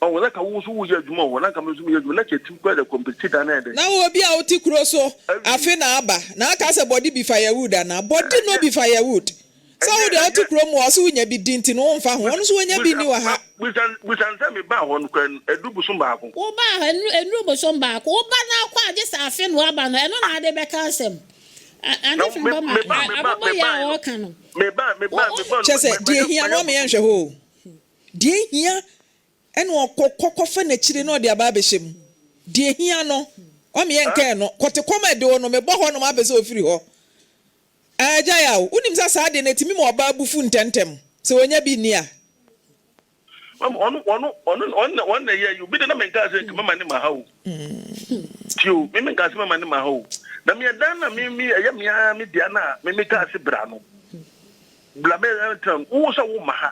Ɔwɔ na ka wo nso woyɛ adwuma wɔ hɔ na nka me nso meyɛ adwuma na ka ɛtim kora dɛ kɔmpiti dan ayɛ dɛn. Na wo obi a wote kuro so afe na aba na aka sɛ bɔde bi firewood anaa? Bɔde no bi firewood. Sɛ wo deɛ wote kuro mu a ɔse wonya bi di nti no womfa ho ɔno nso ɔnya bi nni wɔ ha. Busa busa no sɛ mebaa hɔ no koraa no aduru bosom baako. Wobaa hɔ ɛnuru bosom baako. Woba na akɔ a gye sɛ afe na woaba no ɛno na ade bɛka asɛm. Ante Frimpong ma abobɔ yɛ a ɔreka no. Kyerɛ sɛ, deɛ ɛhia no ɔma yɛnhwɛ hɔ o. Deɛ ɛhia ɛna ɔkɔ kɔfa n'akyire na ɔde aba abɛhyɛ mu. Deɛ ɛhia no ɔma yɛnka ɛno. Kɔte kɔm a ɛde wo no, mebɔ hɔ nom apɛ sɛ ɔfiri hɔ. Agya Yaw, wonim sɛ saa adeɛ no ɛtumi ma ɔbaa bo fu ntɛmntɛm sɛ ɔnya bi nni a? Mama ɔno ɔno ɔno ɔno na ɔno na ɛyɛ yi obi de na menka sɛ nka mama ne ma ha o ti o me menka sɛ mama ne ma ha o na me ɛdan na me me ɛyɛ me ara me dea na me me kaa se bra no bla me ɛntena wo sɛ wo ma ha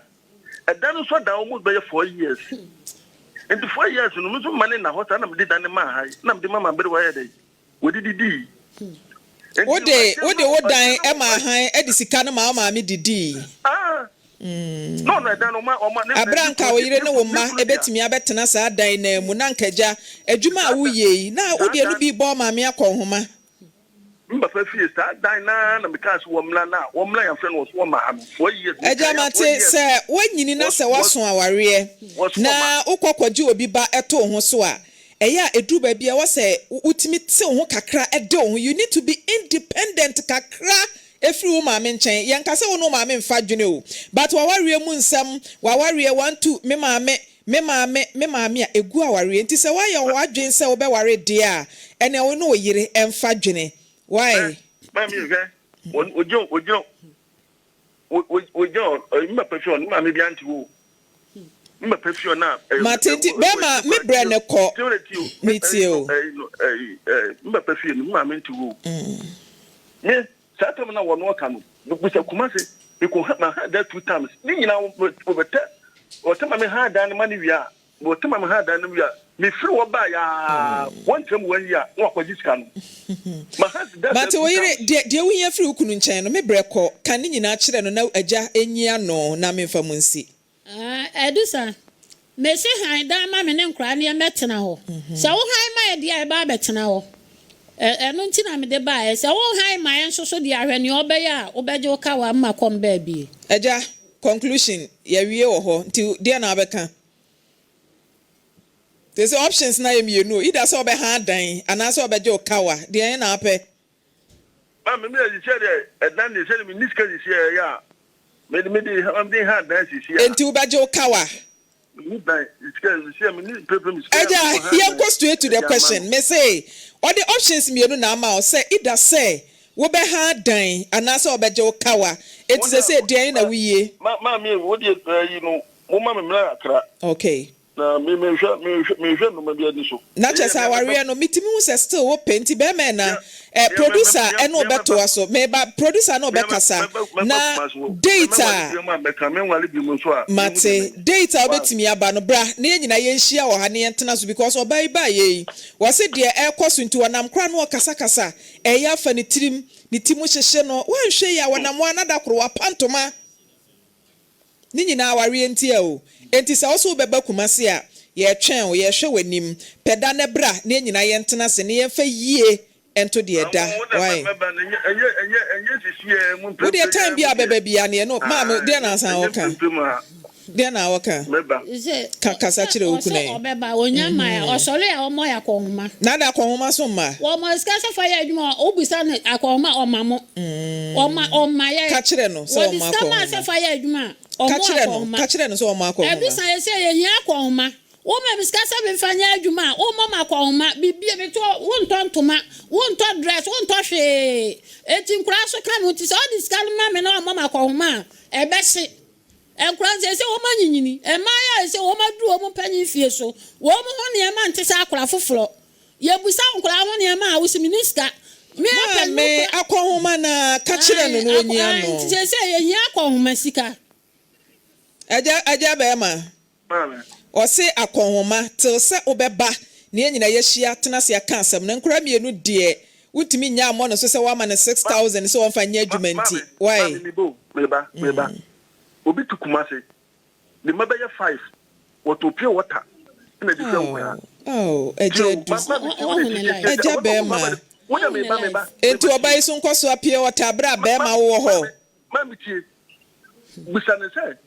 ɛdan no nso adan almost bɛyɛ 4 years nti 4 years no me nso ma ne na hɔ saa na me de dan ne ma ha na me de mama bere wayɛ dɛ wɔde didii. Wode wode wo dan ma hann de sika no ma wo maame didii. Bere a anka wo yere ne wo mma betumi abɛtena saa dan no ara mu na anka agya, adwuma a woreyɛ yi, na wode ɛno bi rebɔ wo maame akɔnhoma. Agya mate sɛ woanyini na sɛ woaso awareɛ na wokɔ kɔgye obi ba to wo ho so a, Ɛyɛ a ɛduru baabi a ɛwɔ sɛ wotumi te wo ho kakra de wo ho, you need to be independent kakra firi wo maame nkyɛn. Yɛnka sɛ wo ne wo maame mfa adwene o, but w'awareɛ mu nsɛm, w'awareɛ, one two, me maame, me maame, me maame a, ɛgu awareɛ. Nti sɛ woayɛ w'adwene sɛ wobɛware deɛ a, Ɛnea wo ne wo yere mfa dwene. Why? Maame hwɛ, ogyina ogyina ogyina ɔ me papa fie hɔ no, me maame bi ante hɔ o. Me papa fie hɔ na. Mate nti bɛrima me brɛ no kɔ. Metie o. Me papa fie no, me maame nte hɔ o. Me saa tam na wɔn ɔka no, bisa Kumase, mekɔ ha ma ha da two times. Ne nyinaa wɔbɛtɛ wɔtɛ ma me ha dan no ma ne wie a. Wɔte ma me ha dan no wie a, mefiri hɔ baeɛ ara, wɔnkyerɛ me wɔn yie a, na wakɔgye sika no. My hands da Mate saa wo two yere, times. deɛ, deɛ wohia firi wo kunu nkyɛn no, me brɛ kɔ, ka ne nyinaa kyerɛ no na agya nyi ano na memfa mu nsi. Adusa, mese han dan ma me ne nkoraa no yɛmmɛtena hɔ. Sɛ wo han ma yɛ deɛ a, yɛbɛ abɛtena hɔ. Ɛ, ɛno nti na mede baeɛ. Sɛ wo han ma yɛ nso so deɛ a, hwɛ nea ɔbɛyɛ a, wobɛgye wo kawa mma kɔm baabie. Agya, Conclusion, Yɛawie wɔ hɔ, nti deɛn na wobɛka? Seesei options no ayɛ mmienu o, either sɛ wobɛha adan anaasɛ wobɛgye wo kawa, deɛn na wopɛ? Maame, me deɛ sɛ deɛ ɛdan deɛ sɛdeɛ menni sika sisi a ɛyɛ a mede mede mede ha dan sisi a. Enti wobɛgye wo kawa? Agya, yɛnkɔ straight to the question, me se ɔde options mmienu na ama wo sɛ either sɛ wobɛha dan anaasɛ ɔbɛgye wo kawa, enti sesei deɛn na woyie? Maame, wo deɛ ayi no, momma me mmra kakra. Okay. Na me mehwɛ mehwɛ mehwɛ nnoma bi ani so. Na kyerɛ sɛ awareɛ no metumi hu sɛ still wo pɛ nti bɛɛma ɛna eh producer ɛne wo bɛtoa so meba producer ne wo bɛkasa na date a mate date a wobɛtumi aba no bra na yɛn nyinaa yɛnhyia wɔ ha na yɛntena so because ɔbaa yi baayɛ yi wɔse deɛ ɛrekɔ so nti ɔnam koraa na ɔkasakasa ɛyɛ afa ne tirim ne ti mu hyehye no woanhwɛ yie a wɔnam hɔ a na da koro wapa ntoma. Ne nyinaa awareɛ nti a o. Enti sɛ wo so wobɛba Kumasi a, yɛretwɛn wo, yɛrehwɛ w'anim. Pɛ da na bra na yɛn nyinaa yɛntena ase na yɛmfa yie nto deɛ ɛda. Wai? Wo deɛ time biara a wobɛba biara no yɛne wo, maame deɛn na asan wɔka? Deɛn na wɔka? Ka kasa kyerɛ wo kunu ɛ. Ɔbɛba, ɔnya mmaeɛ a, ɔsɔre a ɔmmɔ yɛ akɔnhoma. Na ada akɔnhoma so mma? Wɔma sika sɛ fa yɛ adwuma a, wobisa no akɔnhoma a, ɔma mo. Ɔma, ɔma yɛn. Ka kyerɛ no sɛ Wɔde ɔmmɔ sika maa akɔnhoma. sɛ fa yɛ adwuma a, Ka ɔmmɔ kyerɛ no, akɔnhoma. ka kyerɛ no sɛ ɔmmɔ akɔnhoma. Ɛbisa yɛ sɛ yɛhia akɔnhoma. Woma me sika sɛ memfa nyɛ adwuma a, wommɔ me akɔnhoma. Biribi, metɔ, wontɔ ntoma, wontɔ dress, wontɔ hwee. Enti nkwadaa nso ka me ho nti sɛ wode sika no ma me na wammɔ me akɔnhoma a, ɛbɛhye. Nkwadaa nso, ɛsɛ sɛ wɔanyinyini. Mmayewa a ɛsɛ sɛ wɔaduru wɔn mpanyin mfie so, wɔn ho nneɛma nte sɛ akwadaa foforɔ. Yɛbisa wo nkwadaa ho nneɛma a, wose menni sika. Me ara pɛ no Maame, kura. akɔnhoma no ara, ka kyerɛ no na Ae, ɔnyi ae, ano. nti seesei yɛhia akɔnhoma sika. Agya, agya barima, ɔse akɔnhoma till sɛ wobɛba na yɛn nyinaa yɛahyia atena ase aka asɛm no. Nkwadaa mmienu deɛ, wontumi nnya mmɔ no so sɛ woama no 6000 sɛ ɔmfa nyɛ adwuma nti. Maame, Wai? maame, meba o, meba, meba. Obi te Kumasi, ne mma bɛyɛ five, wɔtɔn pure water na ɛde hwɛ nkwadaa. Oh, oh, agya Tie o, adu. ma ma me tie wo de tie tie tie. Agya bɛrima. Wo de meba meba. Enti ɔba yi so nkɔ so a pure water bere a bɛrima wowɔ hɔ. Ma me tie. Bisa ne sɛ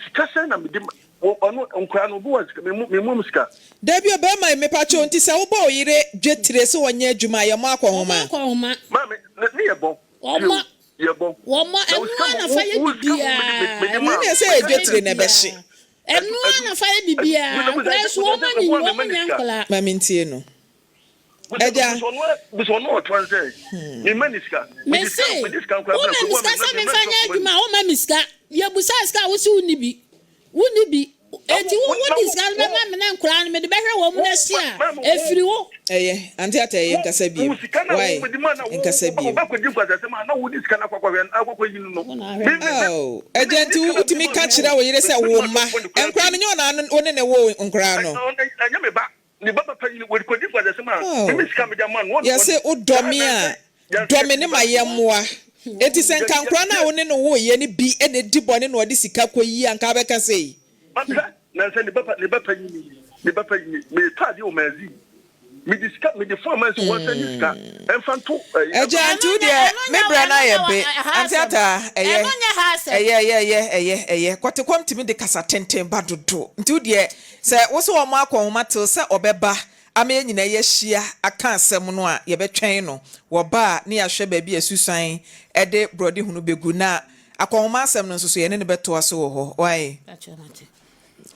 sika sɛn na mede ɔno nkwadaa no obi wɔ sika me mu sika. Dabi o bɛrima yi mepakyɛw nti sɛ wobɔ wo yere dwetire sɛ ɔnyɛ adwuma a yɛmmɔ akɔnhoma? Wɔmmɔ akɔnhoma. Maame ne ne yɛ bɔ. Wɔmmɔ. Yɛbɔ. Wɔmmɔ, ɛno ara na fa yɛ biribiara. Ɛno Ɛnneɛ ara sɛ na ɛyɛ fa yɛ dwetire na biribiara. ɛbɛhye. Ɛno ara na fa yɛ biribiara. Nkwadaa yi so, wɔn anyini, wɔn nyɛ nkwadaa. Ma mentie no. Agya. Mese, woma me sika sɛ memfa nyɛ adwuma a, womma me sika. Yɛbusaa sika a, wose wonni bi. Wonni bi. Enti wo wode sika no bɛma me na nkwadaa no mede bɛhwɛ wɔn na si a, ɛfiri wo. Ɛyɛ, Auntie Atta ɛyɛ nkasa biem. Wai, nkasa biem. Aww, agya nti wotumi ka kyerɛ wo yere sɛ wo mma nkwadaa no nyɛ ɔna wo ne ne woo nkwadaa no? Aww, yɛse wodɔ me a, dɔ me ne m'ayɛmmoa. Enti sɛ nka nkwadaa no a wo ne no woeɛ no bi na ɛdi bɔne na ɔde sika kɔyi a, nka wobɛka sei? Agya, nti wo deɛ me berɛ no ayɛ be. Auntie Ataa, ɛyɛ, ɛyɛ, ɛyɛ, ɛyɛ, ɛyɛ, ɛyɛ. Kɔtekɔm tumi de kasa tenten ba dodo. Nti wo deɛ, sɛ wo se wɔn akɔ nwoma till sɛ ɔbɛba ama yɛn nyinaa yɛahyia aka asɛm no a, yɛbɛtwɛn no. Wɔba a, na yɛahwɛ baabi a asusuan de borɔdehunu bɛgu. Na akɔnhoma asɛm no nso so, yɛne no bɛtoa so wɔ hɔ. Wai?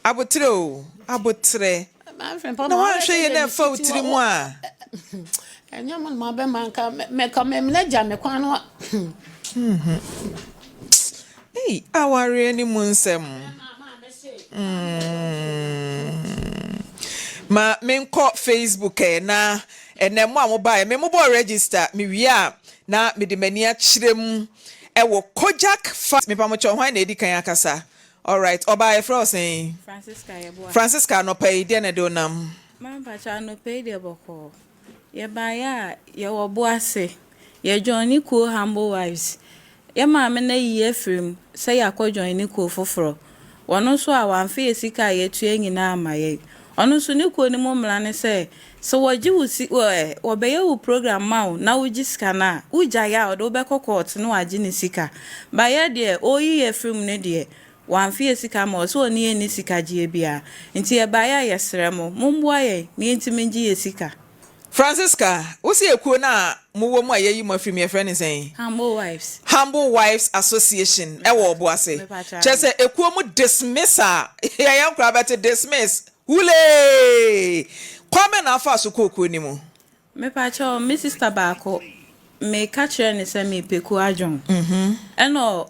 Aboterɛ o, aboterɛ. Na woanhwɛ yie na ɛfa wo tiri mu a. Ɛnyɛ mo na moabɛma nka mɛka memena gya me kwan no. Ei, awareɛ ne mu nsɛm. Mm. Ma menkɔ Facebook ɛ na ɛnɛ mo a mobaeɛ me mobɔ register mewie a na mede m'ani akyerɛ mu ɛwɔ Kojak fa mepamokyɛ hwan na edi kan akasa. Alright, ɔbaa yɛfrɛ wo sɛn? Francisca Yeboah. Francisca anɔpa yi deɛ na ɛde wo nam? Mampakyɛ anɔpa yi deɛ bɔkɔɔ. Yɛbaeɛ a yɛwɔ Boase. Yɛ joine kuo Humble Wives. Yɛ maame no ayi yɛ afiri mu sɛ yɛakɔ joine kuo foforɔ. Ɔno nso a wamfa yɛ sika a yɛtua nyinaa amma yɛn. Ɔno nso ne kuo no mu mmara ne sɛ, sɛ wɔgye wo si ɛ wɔbɛyɛ wo program ma wo na wogye sika no a, wogyae a ɔde wo bɛkɔ court na wagye ne sika. But yɛ deɛ ɔreyi yɛ afiri mu no deɛ, wamfa yɛ sika amma ɔse ɔne yɛn nni sika gyeɛ biara. Nti yɛbaeɛ a yɛsrɛ mo, mommoa yɛn na yɛntumi ngye yɛ sika. Francisca, wo se ekuo no a mowɔ mu a yɛayi mo afiri mu yɛfrɛ no sɛn? Humble Wives. Humble Wives Association ɛwɔ Ɔboase. Kyerɛ sɛ ekuo mu dismiss a yɛyɛ nkoraa bɛte dismiss hulee! Kwan bɛn na afaa so kɔɔ kuo no mu? Mepakyɛw, me sister baako, meka kyerɛɛ no sɛ mepɛ kuo adwon. Ɛna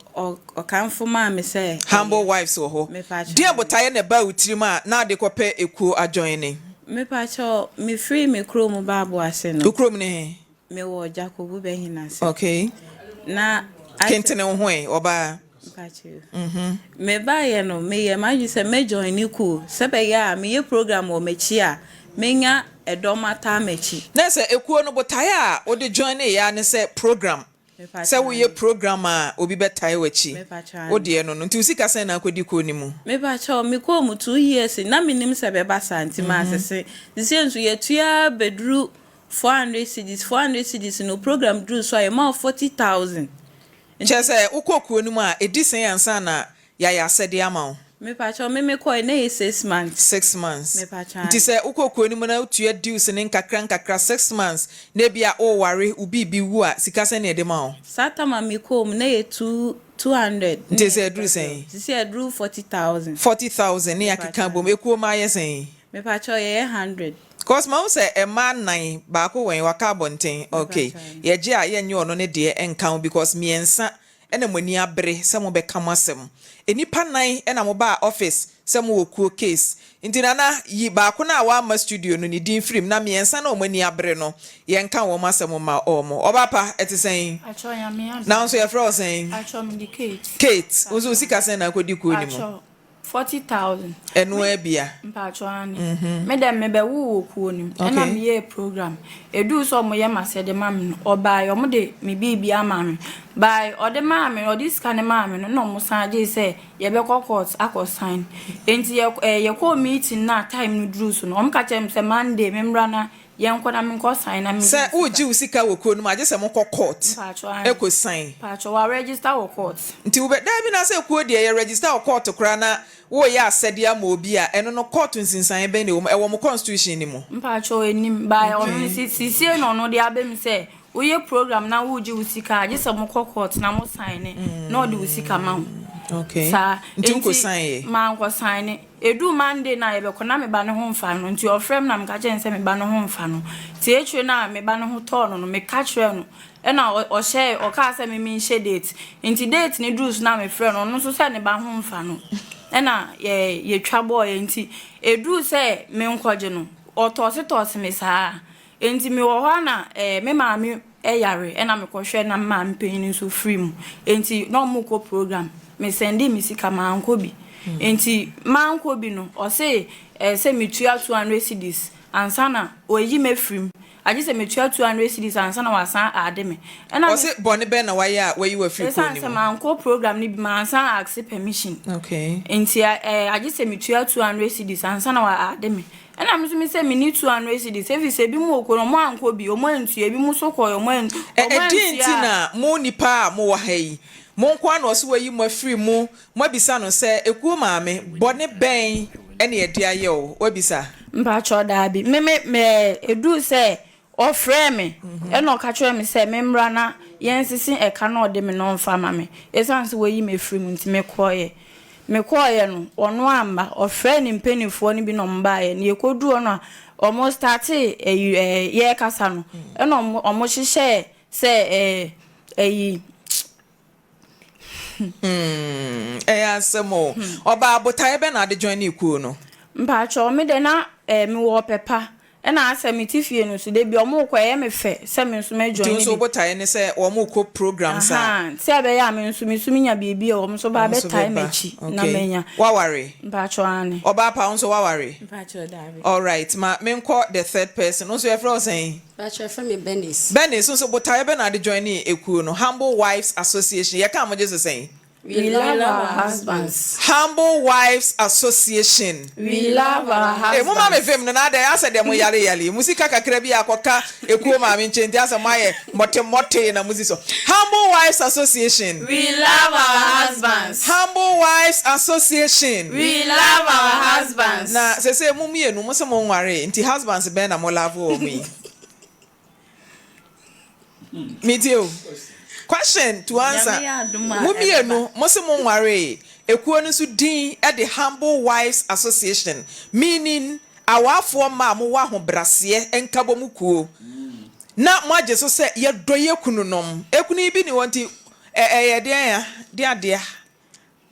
ɔkamfo maa me sɛ ɛyɛ. Humble Wives wɔ hɔ. Mepakyɛw. Deɛn botaeɛ na ɛbaa wo tirim a na wode kɔpɛ ekuo adjoine? Mepakyɛw, mefirii me kurom baa Aboase no. Wo kurom ne he? Mewɔ Jakobu Bɛhin ase. Okay. Na asɛ. Kentene wo ho ɛ, ɔbaa. Mpakyɛw. Mebaeɛ no, meyɛɛ m'adwene sɛ mɛ joine kuo sɛ ɛbɛyɛ a meyɛ program wɔ m'akyi a, mɛnya ɛdɔm ataa m'akyi. Na sɛ ekuo no botaeɛ a wode joineeɛ ara ne sɛ program, sɛ woyɛ program a obi bɛtae w'akyi, wo deɛ no no. Nti wo sika sɛn na akɔdi kuo no mu? Mepakyɛw, mekɔɔ mu 2 years na mennim sɛ ɛbɛba saa nti mansese. Seesei nso yɛtua ara bɛduru 400 cedis, 400 cedis no program duru so a yɛma wo 40,000. Kyerɛ sɛ wokɔ kuo no mu a, ɛdi sɛn ansa na yɛayɛ asɛdeɛ ama wo? Mepakyɛw, me mekɔe na ɛyɛ 6 months. 6 months. Mepakyɛw. Nti sɛ wokɔ kuo no mu na wotua dues no nkakra nkakra 6 months na ebia woware, wo biribi wu a, sika sɛn na yɛde ma wo? Saa time a mekɔɔ mu na ɛyɛ 200. Nti sɛ ɛduru sɛn? Seesei ɛduru 40,000. 40,000 ne yɛakeka abom. Ekuo mmaa yɛ sɛn? Mepakyɛw, yɛyɛ 100. Cause mahu sɛ mmaa nnan, baako wɛn, waka abɔnten. Okay. Yɛgye a yɛnnye ɔno ne deɛ nka ho because mmiɛnsa na mo ani abere sɛ mobɛka mo asɛm. Nnipa nnan na mobaa office sɛ mowɔ kuo case. Nti Nana, yi baako no a wamma studio no ne din firi mu na mmiɛnsa no a wɔn ani abere no, yɛnka wɔn asɛm mma wɔn. Ɔbaa pa, ɛte sɛn? Pakyɛw, Nyame adom. Na wo nso yɛfrɛ wo sɛn? Pakyɛw, mede Kate. Kate, wo nso wo sika sɛn na akɔdi kuo no mu? Pakyɛw, 40,000. Ɛno ara bia. Mpakyɛw aane. Me dɛ me bɛ woo wɔ kuo no mu ɛna me yɛɛ program. Ɛduu sɛ ɔmo yɛ m'asɛde ma me no ɔbaeɛ ɔmo de me biribi ama me. By ɔde maa me no ɔde sika no maa me no ɛna ɔmo san gyee sɛ yɛbɛkɔ court akɔ sign. Enti yɛ ɛɛ yɛkɔɔ meeting no a time no duruu so no ɔmo ka kyerɛɛ me sɛ Monday me mmra na yɛnkɔ na menkɔ sign na mengye Sɛ me sika. woregye wo sika wɔ kuo no mu a gye sɛ mokɔ court Mpakyɛw aane. kɔ sign. Mpakyɛw wa register wɔ court. Nti wobɛ daabi na sɛ kuo deɛ yɛ register wɔ court koraa na woreyɛ asɛdeɛ ama obi a ɛno no court nsinsaneɛ bɛn na ɛwɔ mu? Ɛwɔ mo constitution no mu? Mpakyɛw ɛnim by ɔno no sisiei na ɔno de aba mu sɛ woyɛ program na woregye wo sika a gye sɛ mokɔ court na mo sign na ɔde wo sika ma wo. Okay. Saa. Nti wokɔ sign yɛ? Mankɔ sign. Ɛduu Monday no a yɛbɛkɔ na me ba no ho mfa no nti ɔfrɛ me na meka kyerɛ no sɛ me ba no ho mfa no. Nti akyire no a me ba no ho tɔɔ no no meka kyerɛɛ no ɛna ɔhyɛɛ ɔkaa sɛ me menhyɛ date. Nti date no duruu so na mefrɛɛ no ɔno nso sɛ ne ba ho mfa no ɛna yɛ yɛtwa bɔɔeɛ nti ɛduruu sɛ menkɔgye no ɔtɔɔsetɔɔse me saa. Enti mewɔ hɔ a na eh, me maame yare ɛna mekɔhwɛ na me maame panyin nso firi mu. Enti na wɔn rekɔ program. Me sɛndee me sika mankɔ bi. Enti mankɔ bi no ɔse eh, sɛ metua 200 cedis ansa na wayi me afiri mu. Agye sɛ metua 200 cedis ansa na wasan aade me. Ɛna me. Ɔse bɔne bɛn na wayɛ a wayi wo afiri kuo Ɛsiane no sɛ mu? mankɔ program no bi mansan ask permission. Okay. Enti eh, agye sɛ metua 200 cedis ansa na waade me. Ɛna me nso me sɛ menni 200 cedis efisɛ ebinom wɔ kuro no wɔn ankɔ bi, wɔn antua, ebinom nso kɔɛ wɔn an Ɛ wɔn ɛdeɛn nti antua. na mo nnipa a mowɔ ha yi, mo nko ara na ɔse wayi mo afiri mu, moabisa no sɛ, Ekuo maame, bɔne bɛn na yɛde ayɛ wo? Woabisa? Mpakyɛw daabi, me me me ɛduu sɛ ɔfrɛɛ me ɛna ɔka kyerɛɛ me sɛ memmra na yɛnsese ɛka no a ɔde me no ɔmfa ma me ɛsiane sɛ wayi me afiri mu nti mekɔeɛ. Mekɔeɛ no ɔno amma, ɔfrɛɛ ne mpaninfoɔ no bi na wɔbaeɛ na yɛkɔduu hɔ no a. Ɔmo startee ɛyi ɛɛ yɛɛkasa no ɛna ɔmo ɔmo hyehyɛɛ sɛ ɛɛ ɛyi. Hmm ɛyɛ asɛm o. Ɔbaa botaeɛ bɛn na ade joinee kuo no? Mpakyɛw me deɛ na ɛɛ me wɔ ɔpɛ pa Ɛna asɛ mete fie no nso dabi ɔmo rekɔ ɛyɛ me fɛ sɛ me nso mɛ Nti join wo nso wo bi. botaeɛ ne sɛ wɔn rekɔ programs a. Ahaa sɛ ɛbɛyɛ a me nso me nso menya biribi a wɔn nso ba Wɔn nso abɛtae bɛba m'akyi na okay. manya. Woaware? Mpakyɛw aane. Ɔbaa pa wo nso woaware? Mpakyɛw daabi. Alright ma menkɔ the third person, wo nso yɛfrɛ wo sɛn? Mpakyɛw yɛfrɛ me Bernice. Bernice wo nso botaeɛ bɛn na wode joinee ekuo no, Humble Wives Association, yɛka a mogye so sɛn? We love our husbands. Humble Wives Association. We love our Hey, moma me husbands. vim no na adɛn asɛ deɛ mo yare yare yi mo sika kakra bi akɔka ekuo maame nkyɛn nti asɛ mo ayɛ mɔte mɔte na mo si so. Humble Wives Association. We love our husbands. Humble Wives Association. We love our husbands. Na sese mo mmienu mo se mo nware nti husbands bɛn na mo love wɔn yi. Metie o. Question to answer. Nyame yɛ adom a Mo mmienu, ɛbɛba. mo se mo nwaree. Ekuo no nso din de Humble Wives Association, meaning awaafoɔ mmaa a mowɔ ahobraseɛ nkabom kuo. Na moagye so sɛ yɛdɔ yɛ kununom. Ekunu yi bi ni hɔ nti ɛ ɛyɛ deɛn a? Deɛ adea.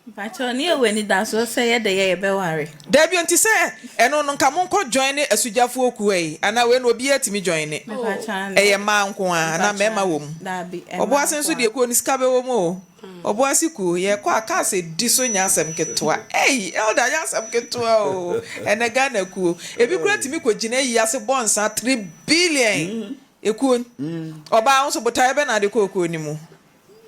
Mpakyɛw ne yɛwɔ anidasoɔ sɛ yɛdɛ yɛ yɛbɛware. Dabi nti sɛ ɛno no nka monkɔ joine asugyafoɔ kuo ei anaa wei no obiara tumi joine Mepakyɛw aane. ɛyɛ mmaa nko ara anaa Mepakyɛw mmarima wɔ mu daabi ɛmaa Ɔboase nko nso ara. deɛ kuo no sika bɛwɔ mu o Ɔboase kuo yɛkɔ a cars ɛdi so nyɛ asɛm ketewa ei elder nyɛ asɛm ketewa o ɛnɛ Ghana kuo ebi koraa tumi kɔ gyina ayi ase bɔ nsa 3 billion ekuo ɔbaa wo nso botaeɛ bɛn na ade kɔɔ kuo no mu.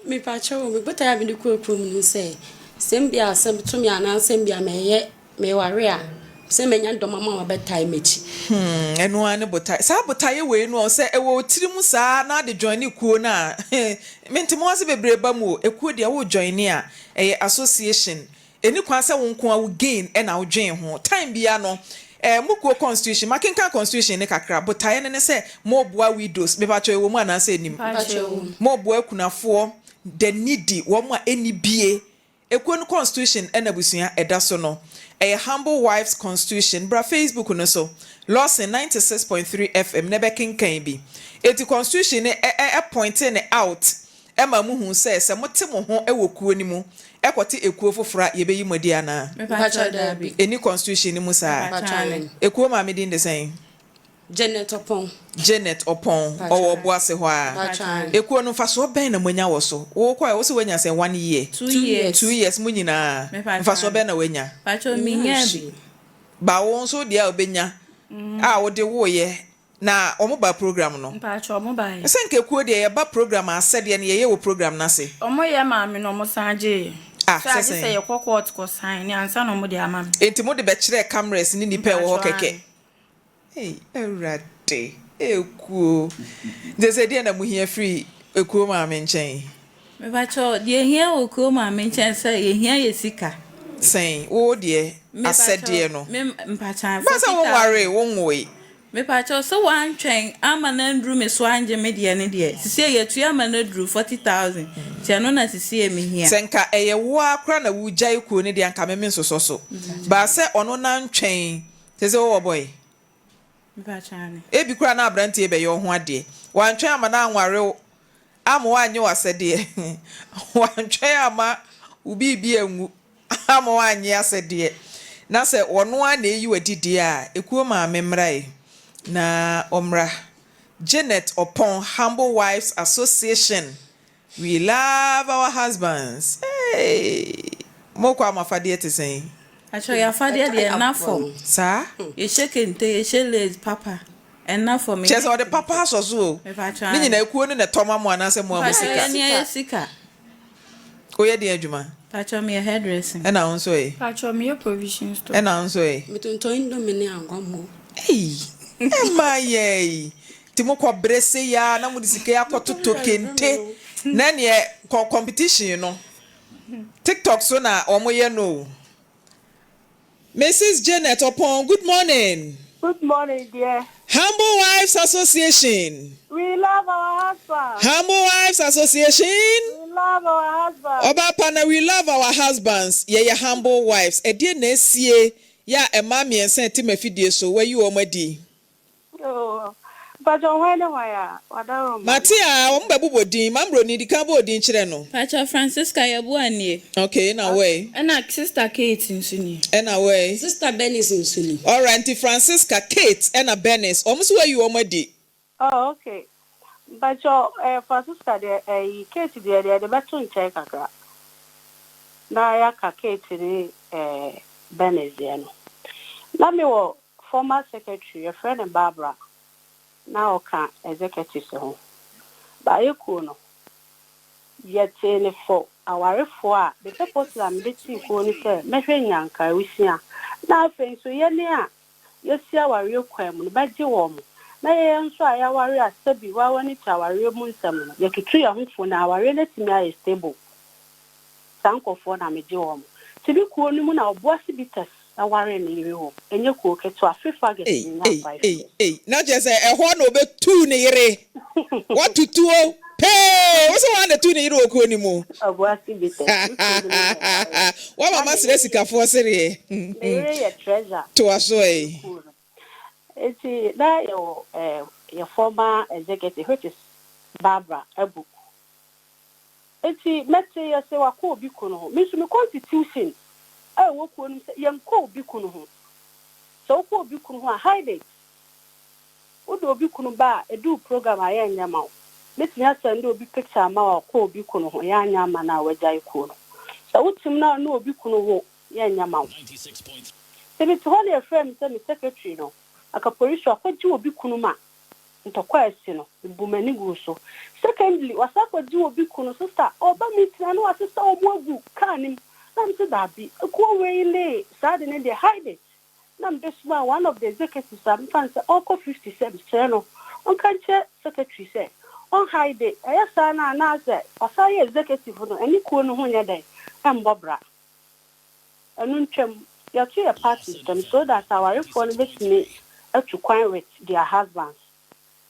Mepakyɛw o, me botae a mede kɔɔ kurom ne sɛ, sɛ mbia asɛm to me anaa sɛ mbia mɛyɛ meware a, sɛ mɛnya dɔm ama wɔabɛtae m'akyi. Hmm, ɛno ara ne botae. Saa botaeɛ wei no, sɛ ɛwɔ wo tiri mu saa na ade joine kuo no a, mente mo ase bebree ba mu o. Ekuo deɛ wo joine a, ɛyɛ association. Ɛnni kwan sɛ wo nko ara wo gain na wo dwen ho. Time biara no, eh, mo kuo constitution, makenkan constitution no kakra, botaeɛ no ne sɛ moboa widows, mepakyɛw ɛwɔ mu anaasɛ ɛnnim? Mepakyɛw ɛwɔ mu. Moboa akunafoɔ, the needy, wɔn a ɛnni bie. Ekuo no constitution na abusua ɛda so no, ɛyɛ Humble Wives Constitution. Bra Facebook no so, Lawson 96.3 FM na bɛkenkan bi. Enti constitution no ɛ ɛ pointe no out Ɛma muhu sɛ, sɛ mote mo ho wɔ kuo no mu kɔte ekuo foforɔ a, yɛbɛyi mo adi anaa? Mepakyɛw daabi. Ɛnni constitution no mu saa? Mepakyɛw aane. Ekuo maame din de sɛn? Janet Ɔpɔn. Janet Ɔpɔn, ɔwɔ Ɔboase hɔ ara. Mepakyɛw aane. Ekuo no mfasoɔ bɛn na moanya wɔ so? Wo kɔɛ, wo se woanya sɛn? One year? Two years. 2 years, mo nyinaa, Mepakyɛw mfasoɔ aane. bɛn na woanya? Mepakyɛw Menyaa menyaa bi. hwee. Ba wo nso deɛ a wobɛnya a wode woeɛ Na wɔn ba program no. Mpakyɛw ɔmo baeɛ. Sɛ nka ekuo deɛ yɛba program a asɛdeɛ no yɛyɛ wɔ program no ase. Ɔmo yɛ maa me na ɔmo san gyee. Ah Sɛ sɛ agye sɛ sɛn. yɛkɔ court kɔ sign ne ansa na ɔmo de ama me. Enti mo de bɛkyerɛɛ cameras ne nnipa a ɛwɔ hɔ Mpakyɛw kɛkɛ. aane. Ei Awurade ekuo. Nti sɛ deɛn na mo hia firi ekuo maame nkyɛn? Mepakyɛw deɛ ehia wɔ kuo maame nkyɛn sɛ yɛhia yɛ sika. Sɛn wo deɛ asɛdeɛ Mepakyɛw no. me mpakyɛw Ba sɛ wo 40,000. nwaree wo nwoe. Mepakyɛw sɛ wantwɛn ama no anduru me so angye me deɛ no deɛ, sisiei yɛatua ama no aduru 40,000, nti ɛno na sisiei mehia. Sɛ nka ɛyɛ wo ara koraa na wogyae kuo no deɛ anka me mensosɔ so. But sɛ ɔno nantwɛn, seesei wowɔ boy? Mepakyɛw aane. Ebi koraa na abranteɛ yi bɛyɛ wo ho adeɛ. Wantwɛn ama no anware wo, amma wannye w'asɛdeɛ. Wantwɛn amma wo biribi anwu. Amma wannye asɛdeɛ. Na sɛ ɔno ara na ɛreyi wo adi deɛ a, ekuo maame mmra yi na ɔmmra. Janet Opong, Humble Wives Association, We love our husbands. Hey! Mokɔ a mo afadeɛ te sɛn? Pakyɛ yɛ afadeɛ deɛ ɛnna fam. Saa? Yɛhyɛ kente, yɛhyɛ lace papa, ɛnna fam. Kyerɛ sɛ ɔde papa asɔ so o. Mepakyɛ Ne nyinaa ekuo no na ɛtɔ ma mo anaasɛ mo ara mo Mepakyɛ sika? yɛn nea yɛ sika. Woyɛ deɛn adwuma? Pakyɛ meyɛ hairdressing. Ɛna wo nso ɛ? Pakyɛ meyɛ provision store. Ɛna wo nso ɛ? Metontɔn indomie ne anwa mo. Ei! Ɛma yɛi! Nti mokɔ brɛ sei ara na mode sika yi akɔtotɔ kente na ɛneɛ kɔ competition no tiktok so na wɔyɛ no o. Mrs Janet Opong good morning. Good morning dear. Humble Wives Association. We love our husbands. Humble Wives Association. We love our husbands. Ɔbaa pa na we love our husbands yɛyɛ humble wives ɛdeɛ na asie yɛ a mmaa mmiɛnsa ɛte m'afidie so wayi wɔn adi. Mpakyɛw hwan ne hwan a? W'adaworoma. Mate aa, wɔn bɛbobɔ din. Mambroni, di kan bɔ odin kyerɛ no. Mpakyɛw Francisca Yeboah nie. Okay, na wo ɛ? Ɛna sister Kate nso nie. Ɛna wo ɛ? Sister Bernice nso ni. Alright, nti Francisca, Kate ɛna Bernice, wɔn nso wɔayi wɔn adi. Oh okay, mpakyɛw ɛɛ Francisca deɛ ɛyi Kate deɛ deɛ yɛde bɛto nkyɛn kakra na yɛaka Kate ne ɛɛ Bernice deɛ no. Na me wɔ former secretary yɛfrɛ no Barbara na ɔka executives ho. Baayɛ kuo no yɛtee no for awarefoɔ a the purpose a mede tee kuo ne sɛ mɛhwɛ nnyanka awusia na afei nso yɛne a yɛasi awareɛ kwan mu no bɛgye wɔn na yɛn nso a yɛaware a sɛbi wawa ne te awareɛ mu nsɛm no yɛtutu yɛn ho fo na awareɛ no atumi ayɛ stable. Saa nkorɔfoɔ na megye wɔn. Nti me kuo no mu na Obuasi Bitters waree ne yere wɔ mu. Ɛnyɛ kuo ketewa. Fifth August Ei menyaa ei 5 ei years. ei na kyerɛ sɛ ɛhɔ na ɔbɛtuu ne yere. Watutuo pee! Wo sɛ woa na tuu ne yere wɔ kuo no mu? Obuasi Bitters, me kuo no mu na ɔwaree. Woama Na me masrɛ yere yɛ sikafoɔ sereɛ. me yere yɛ treasurer Toa so wɔ ei. kuo no mu. Nti na yɛwɔ eh, yɛ former executive which is Barbara Abu. Enti mɛte yɛ sɛ wakɔ obi kunu ho. Me nso me constitution a ɛwɔ kuo no mu sɛ yɛnkɔ obi kunu ho. Sɛ wokɔ obi kunu ho a hide it. Wode obi kunu ba a ɛduu program a yɛnyɛ ma wo. Mɛtumi asɛnde obi picture ama wo a ɔkɔ obi kunu ho yɛanyɛ ama no a wagyae kuo no. Sɛ wotem na wo ne obi kunu wo yɛnyɛ ma wo. Sɛ mete hɔ na yɛfrɛ me sɛ me secretary no Akaporisho akɔgye obi kunu ma Ntɔkwa a asi no, mebu m'ani guu so. Secondly, wasan akɔgye obi kunu, sister, ɔreba meeting a na wasesa wɔn agu car no mu. Na mese daabi, ekuo wei ne saa ade no deɛ, hide it. Na mede somaa one of the executives a mefa no sɛ ɔrekɔ 50 sɛ mesrɛ no ɔnka nkyerɛ secretary sɛ ɔnhide. Ɛyɛ saa no a na asɛ wasan yɛ executive no, ɛne kuo no ho nyɛ dɛn, ɛmmɔ bra. Ɛno ntwam, yɛto yɛ party ntɛm so that awarefoɔ no bɛtumi atu kwan with their husbands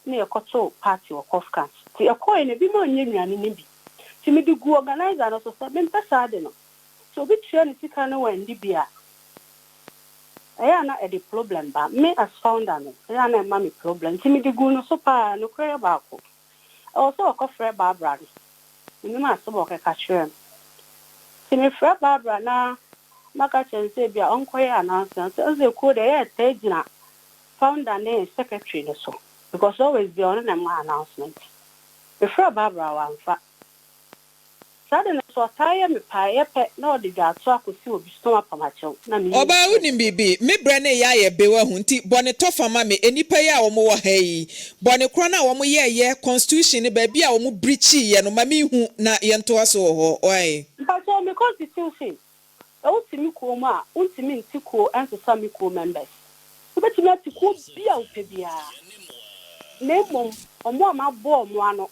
na yɛkɔtoo party wɔ Kofkans. Nti yɛkɔeɛ no ebinom annya nnuane no bi. Nti mede guu organiser no so sɛ mempɛ saa ade no. Sɛ obi tua ne sika na wandi bi a, ɛyɛ a na ɛde problem ba. Me as founder no, ɛyɛ a na ɛma me problem. Nti mede guu no so paa. Nokorɛ yɛ baako. Ɛwɔ sɛ ɔkɔfrɛ Barbara no. Mennim asɛm a ɔkɛka kyerɛɛ no. Nti mefrɛ Barbara na maka kyerɛ no sɛ ebia ɔnkɔyɛ announcement. Ɔse ɔse kuo deɛ ɛyɛ a ɛtaa gyina founder ne secretary no so because always bia ɔno na ɛma announcement. Mefrɛɛ Barbara wamfa. Saa de no nso ɔtaa yɛ me paa, ɛyɛ pɛ na ɔde dwaato akɔsi obi so na wapam akyɛw na meyi no Ɔbaa firi wonim biribi? Me brɛ no reyɛ ayɛ be wahu nti bɔ ne tɔfa ma me nnipa yi a wɔn wɔ ha yi bɔne korɔ no a wɔn yɛɛyɛ constitution no baabi a wɔn breachiiɛ no ma me nhu na yɛntoa so wɔ hɔ wai. Mpakyɛw me constitution sɛ wote me kuo mu a wontumi nte kuo nsesa me kuo members wobɛtumi ate kuo bi a wopɛ biara na mmom wɔn a mabɔ wɔn ano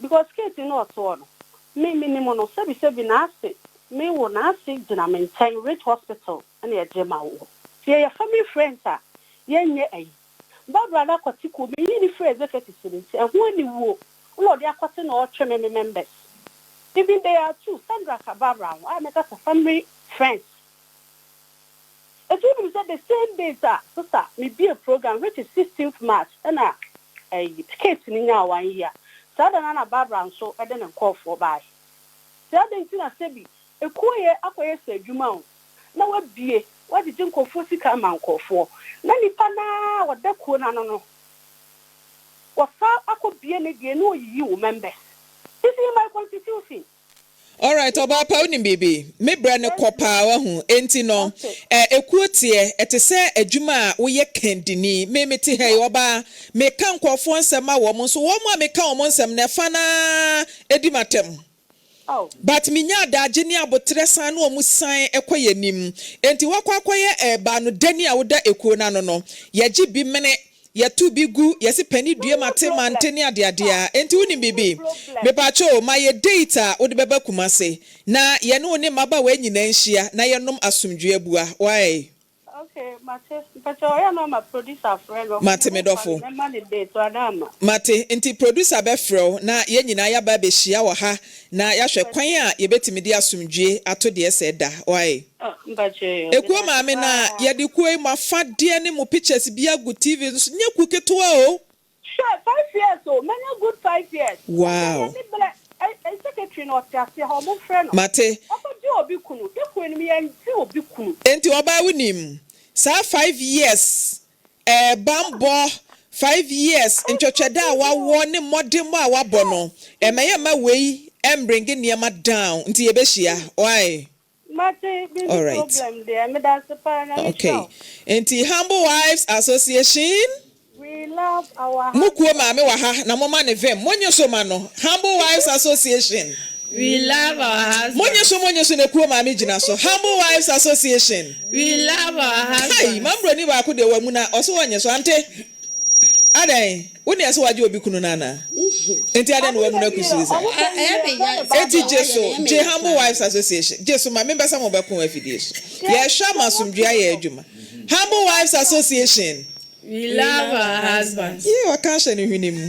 Because Kate no ɔtoɔ no me menim no sɛbi sɛbi n'ase me wo n'ase gyina me nkyɛn Ridge hospital na yɛgye ma wo nti yɛyɛ family friends a yɛnyɛ ayi Barbara no akɔte kuo meyi no firi executives no nti ɛho aniwuo na ɔde akɔte na ɔretwe me me members even they are two Sandra ka Barbara ho a mɛka sɛ family friends. Enti wonim sɛ the same date a sister me bue program which is sixteenth March ɛna ɛyi Kate no nyaa one year saa da no ara na Barbara nso de ne nkorɔfoɔ baeɛ. Nti adɛn nti na sɛbi ekuo yɛ akɔyɛ sɛ adwuma o na wabue wagyegye nkorɔfoɔ sika ama nkorɔfoɔ na nipa no ara a ɔda kuo no ano no wɔsan akɔ bue ne deɛ na ɔyiyi wo members. It's in my constitution. Alright, ɔbaa pa, wonim biribi? Me brɛ no kɔ paa, wahu. Enti no, ɛ, ekuo teɛ, ɛte sɛ adwuma a woyɛ kandini. Me, mete ha yi, ɔbaa, meka nkurɔfoɔ nsɛm ma wɔn, nso wɔn a meka wɔn nsɛm no, ɛfa no ara di m'atɛm. But menya adagye ne aboterɛ san ne wɔn san kɔ yɛn anim. Enti woakɔ akɔyɛ ɛ, baanodani a woda ekuo no ano no, yɛgye bi mene, Yɛto bi gu, yɛse pani due mate mante ne adeade a, enti wonim biribi? Mepaakyɛw o, ma yɛ date a wode bɛba Kumase na yɛne wo ne mmabaawa yi nyinaa nhyia na yɛnnom asomdwoe abua, wai? Okay, mate. Mpakyɛw ɔyɛ a na ɔma producer frɛ me, ɔfrɛ Mate me me ho fa dɔfo. me, mɛma no date, wada ama. Mate, nti producer bɛfrɛ wo na yɛn nyinaa yɛaba abɛhyia wɔ ha na yɛahwɛ kwan a yɛbɛtumi de asomdwoe ato deɛ ɛsɛ da, wai? Mpakyɛw, Ekuo meda ase maame na paa. yɛde kuo yi mo afadeɛ ne mo pictures bi agu TV no so, nyɛ kuo ketewa o. Hwɛ, 5 years o, manya good 5 years. Wow. Ɛnɛ yɛne berɛ, ɛ secretary no ɔte aseɛ hɔ, ɔmo mfrɛ no. Mate. Ɔkɔgye obi kunu, yɛ kunu no yɛngye obi kunu. Enti ɔbaa, wonim saa 5 years bambɔ, 5 years ntwɛtwɛda a wawɔ ne mmɔdemmɔ a wabɔ no, ɛmɛyɛ ma wei ɛmbring nneɛma down, nti yɛbɛhyia why. Mate, bi All right. problem deɛ, meda ase paa na Okay, nti Humble Wives Association. We love our Mo kuo maame wɔ ha na moma ne vim, monye so ma no. Humble Wives Association. We love our husbands. Monye so, monye so na kuo maame gyina so. Humble Wives Association. We love our Kai husbands. mambroni baako deɛ wɔ mu na ɔso wɔnyɛ so ante adan wo ne ɛsɛ wagye obi kunu no ana? Nti adan na wamu no akusiri sa? Ɛyɛ me ya. Eti gye so, gye Humble Wives Association gye so ma membɛsɛ mo bɛko afidie so. Yɛhwɛ ama asomdwe ayɛ adwuma. Humble Wives Association. We love our husbands. Yee, waka ahyɛ ne hwene mu.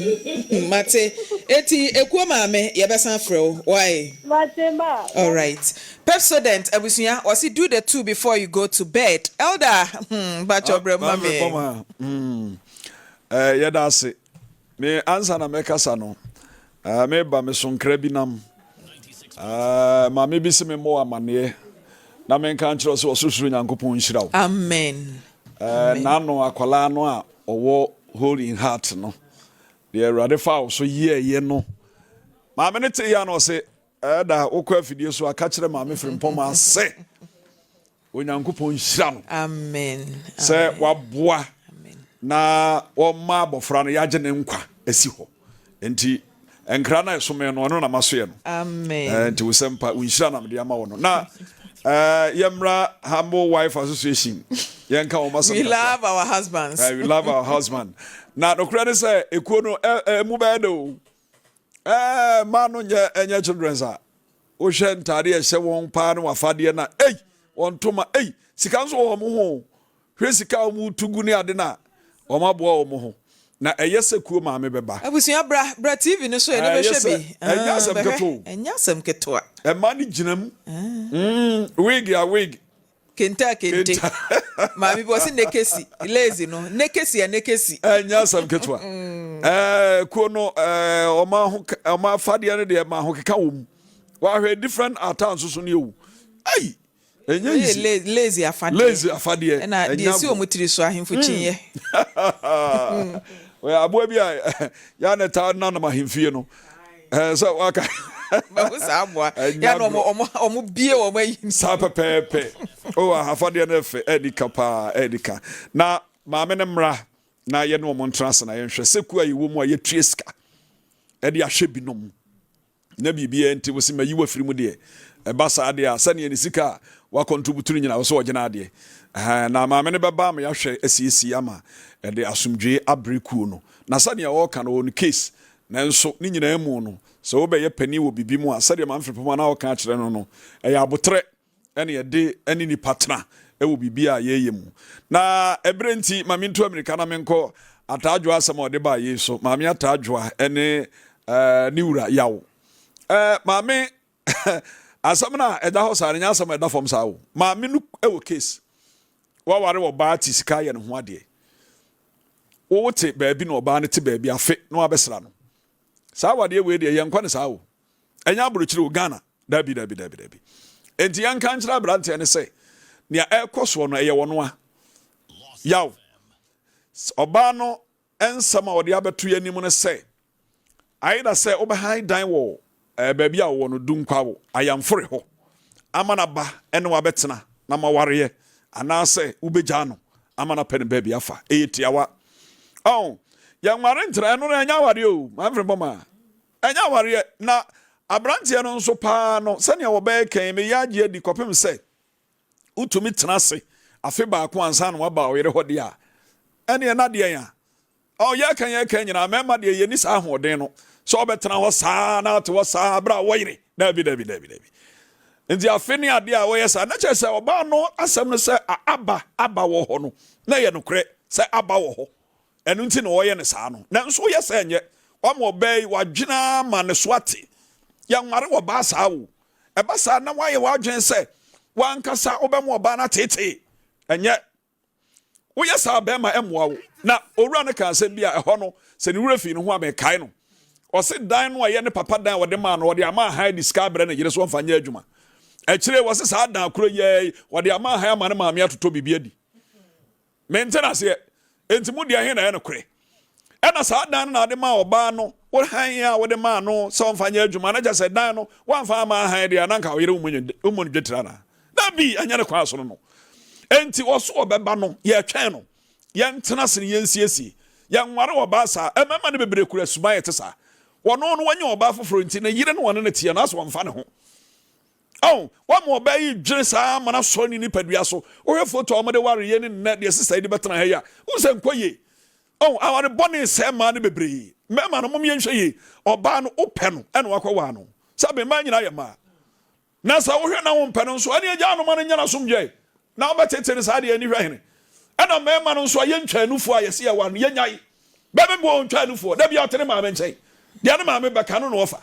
Mate, eti ekuo maame, yɛbɛsan frɛ wo why. Mate ma. All right. Pepsodent abusua, wɔsi do the two before you go to bed. Elder, bakyɛ ɔbrɛ ma me. Maame yɛda ase. Me ansa na mɛkasa no, meba me so nkra bi nam. Maame bi sɛ memmɔ amanneɛ na menka nkyerɛ wo sɛ Ɔsorosoro Nyankopɔn nhyira wo. Amen. N'ano akwalaa no a ɔwɔ hole in heart no deɛ, Awurade fa wo so yɛɛyɛ no, maame no te yɛ a na ɔse ɛda wokɔ afidie so aka kyerɛ Maame Firimpɔma sɛ Onyankopɔn nhyira no Amen. sɛ waboa na wɔma abɔfra no yɛagye ne nkwa asi hɔ. Nti nkra no a ɛsome no, ɔno na masoɛ no. Amen. Nti wo sɛ mpa wo nhyira na mede ama wo no na yɛmmra Humble Wife Association, yɛnka wɔn asɛm We kakra. love our husbands. We love our husband. Na nokorɛ ne sɛ ekuo no mu bɛyɛ de o. Mmaa no nyɛ ɛnyɛ children's a wohwɛ ntaade a ɛhyɛ wɔn paa ne wafadeɛ na ei wɔn ntoma ei sika nso wɔ wɔn ho o. Hwɛ sika a wɔn tu gu ne ade na wɔn aboa wɔn ho na ɛyɛ sɛ kuo maame bɛba. Abusua, bra bra TV no so yɛ ne Ɛyɛ bɛhwɛ sɛ bi. ɛnyɛ Ah, asɛm bɛhwɛ. ketewa o. Ɛnyɛ asɛm ketewa. Mmaa no gyina mu. Wig a wig. Kente a kente. Maame bi wɔsi nekesi lazy no nekesi a nekesi. Ɛnyɛ asɛm ketewa. Kuo no ɔmo aho ɔmo afadeɛ no deɛ, ma ahokeka wɔ mu. Wahwɛ different attire nso so no yɛ o. Ɛyi ɛnyɛ Wɔyɛ easy. Lazy afadeɛ. Lazy afadeɛ. Ɛna ɛnyɛ deɛ esi agorɔ. wɔn tiri so ahemfo kyinyɛ. Wɔyɛ aboa bi a yɛa ne taa nanam ahemfie no sɛ waka. Mahu saa aboa. Ɛnyɛ Yɛ na agorɔ. ɔmo bie wɔn ayi. Saa pɛpɛɛpɛ o, ahafadeɛ no ɛfɛ, ɛdi ka paa, ɛdi ka. Na maame no mmra na yɛne wɔn ntena ase na yɛnhwɛ sɛ kuo a yɛwɔ mu a yɛtua sika ɛde ahwɛ binom na biribiara nti wɔsi ma yi wɔ afiri mu deɛ, ɛba saa deɛ a, sɛdeɛ ne sika a wakɔntribute no nyinaa wɔ sɛ ɔgyina adeɛ. Ɛhɛn, na maame no bɛba ama yɛahwɛ asiesie ama ɛde asomdwee abere kuo no. Na sɛdeɛ ɔreka no, ɔwɔ no case, nanso ne nyinaa mu no, sɛ wobɛyɛ panin wɔ biribi mu a, sɛdeɛ Maame Firimpɔma na ɔka akyerɛ no no, ɛyɛ abotrɛ ɛne yɛde ɛne nipa tena ɛwɔ biribi a yɛyɛ mu. Na ɛberɛ nti, ma mentu amirika na menkɔ Ataadwoa asɛm a ɔde baa yei so. Maame Ataadwoa ɛne ne wura Yaw. Maame asɛm no a ɛda hɔ saa no nyɛ asɛm a ɛda fam saa o. Maame no ɛwɔ case. Waware ɔbaa te sika ayɛ ne ho adeɛ. Wowo te baabi na ɔbaa no te baabi, afe na wabɛsra no. Saa awadeɛ wei deɛ, yɛnkɔ ne saa o. Ɛnyɛ aburokyire o, Ghana. Dabi, dabi, dabi, dabi. Enti yɛnka nkyerɛ aberanteɛ no sɛ nea ɛrekɔ soɔ no ɛyɛ wɔn a yaw. Ɔbaa no nsɛm a ɔde abɛto yɛn anim no sɛ ayeda sɛ wobɛhan dan wɔ baabi a wɔwɔ no Dunkwawo Ayamfore hɔ ama no aba ne wabɛtena na ma wareɛ, anaasɛ wobɛgyaa no ama no apɛ no baabi afa. Ɛyɛ tiawa. Ɔn, yɛnware ntra, ɛno no ɛnyɛ awareɛ o, mamfiri bɔ ma. Ɛnyɛ awareɛ. Na aberanteɛ no nso paa no, sɛnea wɔbɛyɛ kɛn, meyɛ agye adi kɔpem sɛ wotumi tena ase afe baako ansa na waba ɔyere hɔ deɛ a, ɛneɛ na deɛn a ɔ yɛka yɛka nyinaa, mmarima deɛ yɛni saa ahoɔden no sɛ ɔbɛtena hɔ saa na ate hɔ saa berɛ a wɔyere. Dabi, dabi, dabi, dabi. Nti afe ne adeɛ a wɔyɛ saa na kyerɛ sɛ ɔbaa no asɛm no sɛ aba wɔ hɔ no na ɛyɛ nokorɛ sɛ aba wɔ hɔ, ɛno nti na ɔyɛ no saa no. Nanso woyɛ sɛ ɛnyɛ wama ɔbaa yi wadwene ama ne so ate. Yɛnware wɔ baa saa o. Ɛba saa na woayɛ w'adwene sɛ wankasa wobɛma ɔbaa no ateetee. Ɛnyɛ woyɛ saa bɛrima ɛmmoa wo. Na owura no kaa asɛm bi a ɛhɔ no, sɛ ne werɛ fii ne ho a, mekae no. Ɔse dan no a ɛyɛ ne papa dan a ɔde maa no, ɔde ama ahan de sika abrɛ ne yere so ɔmfa nyɛ adwuma. Akyire wɔse saa dan koro yi ara yi, ɔde ama ahan ama ne maame atotɔ biribi adi. Mente no aseɛ. Enti mo deɛ he na ɛyɛ nokorɛ? Ɛna saa dan no na ɔde maa ɔbaa no, wo han a wode maa no sɛ ɔmfa nyɛ adwuma no, kyɛ sɛ dan no woamfa amma ahan deɛ a, na anka wo yere wommɔ no dwetire anaa? Dabi, ɛnyɛ ne kwan so no no. Enti ɔso ɔbɛba no, yɛtwɛn no. Yɛntena ase ne yɛnsiesie. Yɛnware ɔbaa saa. Mmarima no bebree kura suban a ɛte saa. Ɔno no wanya ɔbaa foforɔ nti, ne yere ne ɔne no teɛ no, asɛ ɔmfa ne ho. Ɔn, wama ɔbaa yi dwene saa ama no asɔre ne nipadua so. Wohwɛ foto a wɔde wareeɛ ne nnɛ deɛ sista yi de bɛtena ha yi a, wohu sɛ nkɔ yie. Ɔn, aware bɔne sɛe mmaa no bebree. Mmarima no, mom yɛnhwɛ yie. Ɔbaa no, wopɛ no ɛna wakɔwaa no. Sɛbe mmaa nyinaa yɛ mmaa. Na sɛ wohwɛ na wompɛ no nso, ɛneɛ gyaa no ma no nyɛ n'asomdwoeɛ. Na wobɛtete no saa deɛ ani hwɛ hene. Ɛna mmarima no nso a yɛntwaa nufoɔ a yɛse yɛware no, yɛnyae. Bɛrima bi wɔ hɔ ɔntwaa nufoɔ, da biara ɔte ne maame nkyɛn. Deɛ ne maame bɛka no na ɔfa.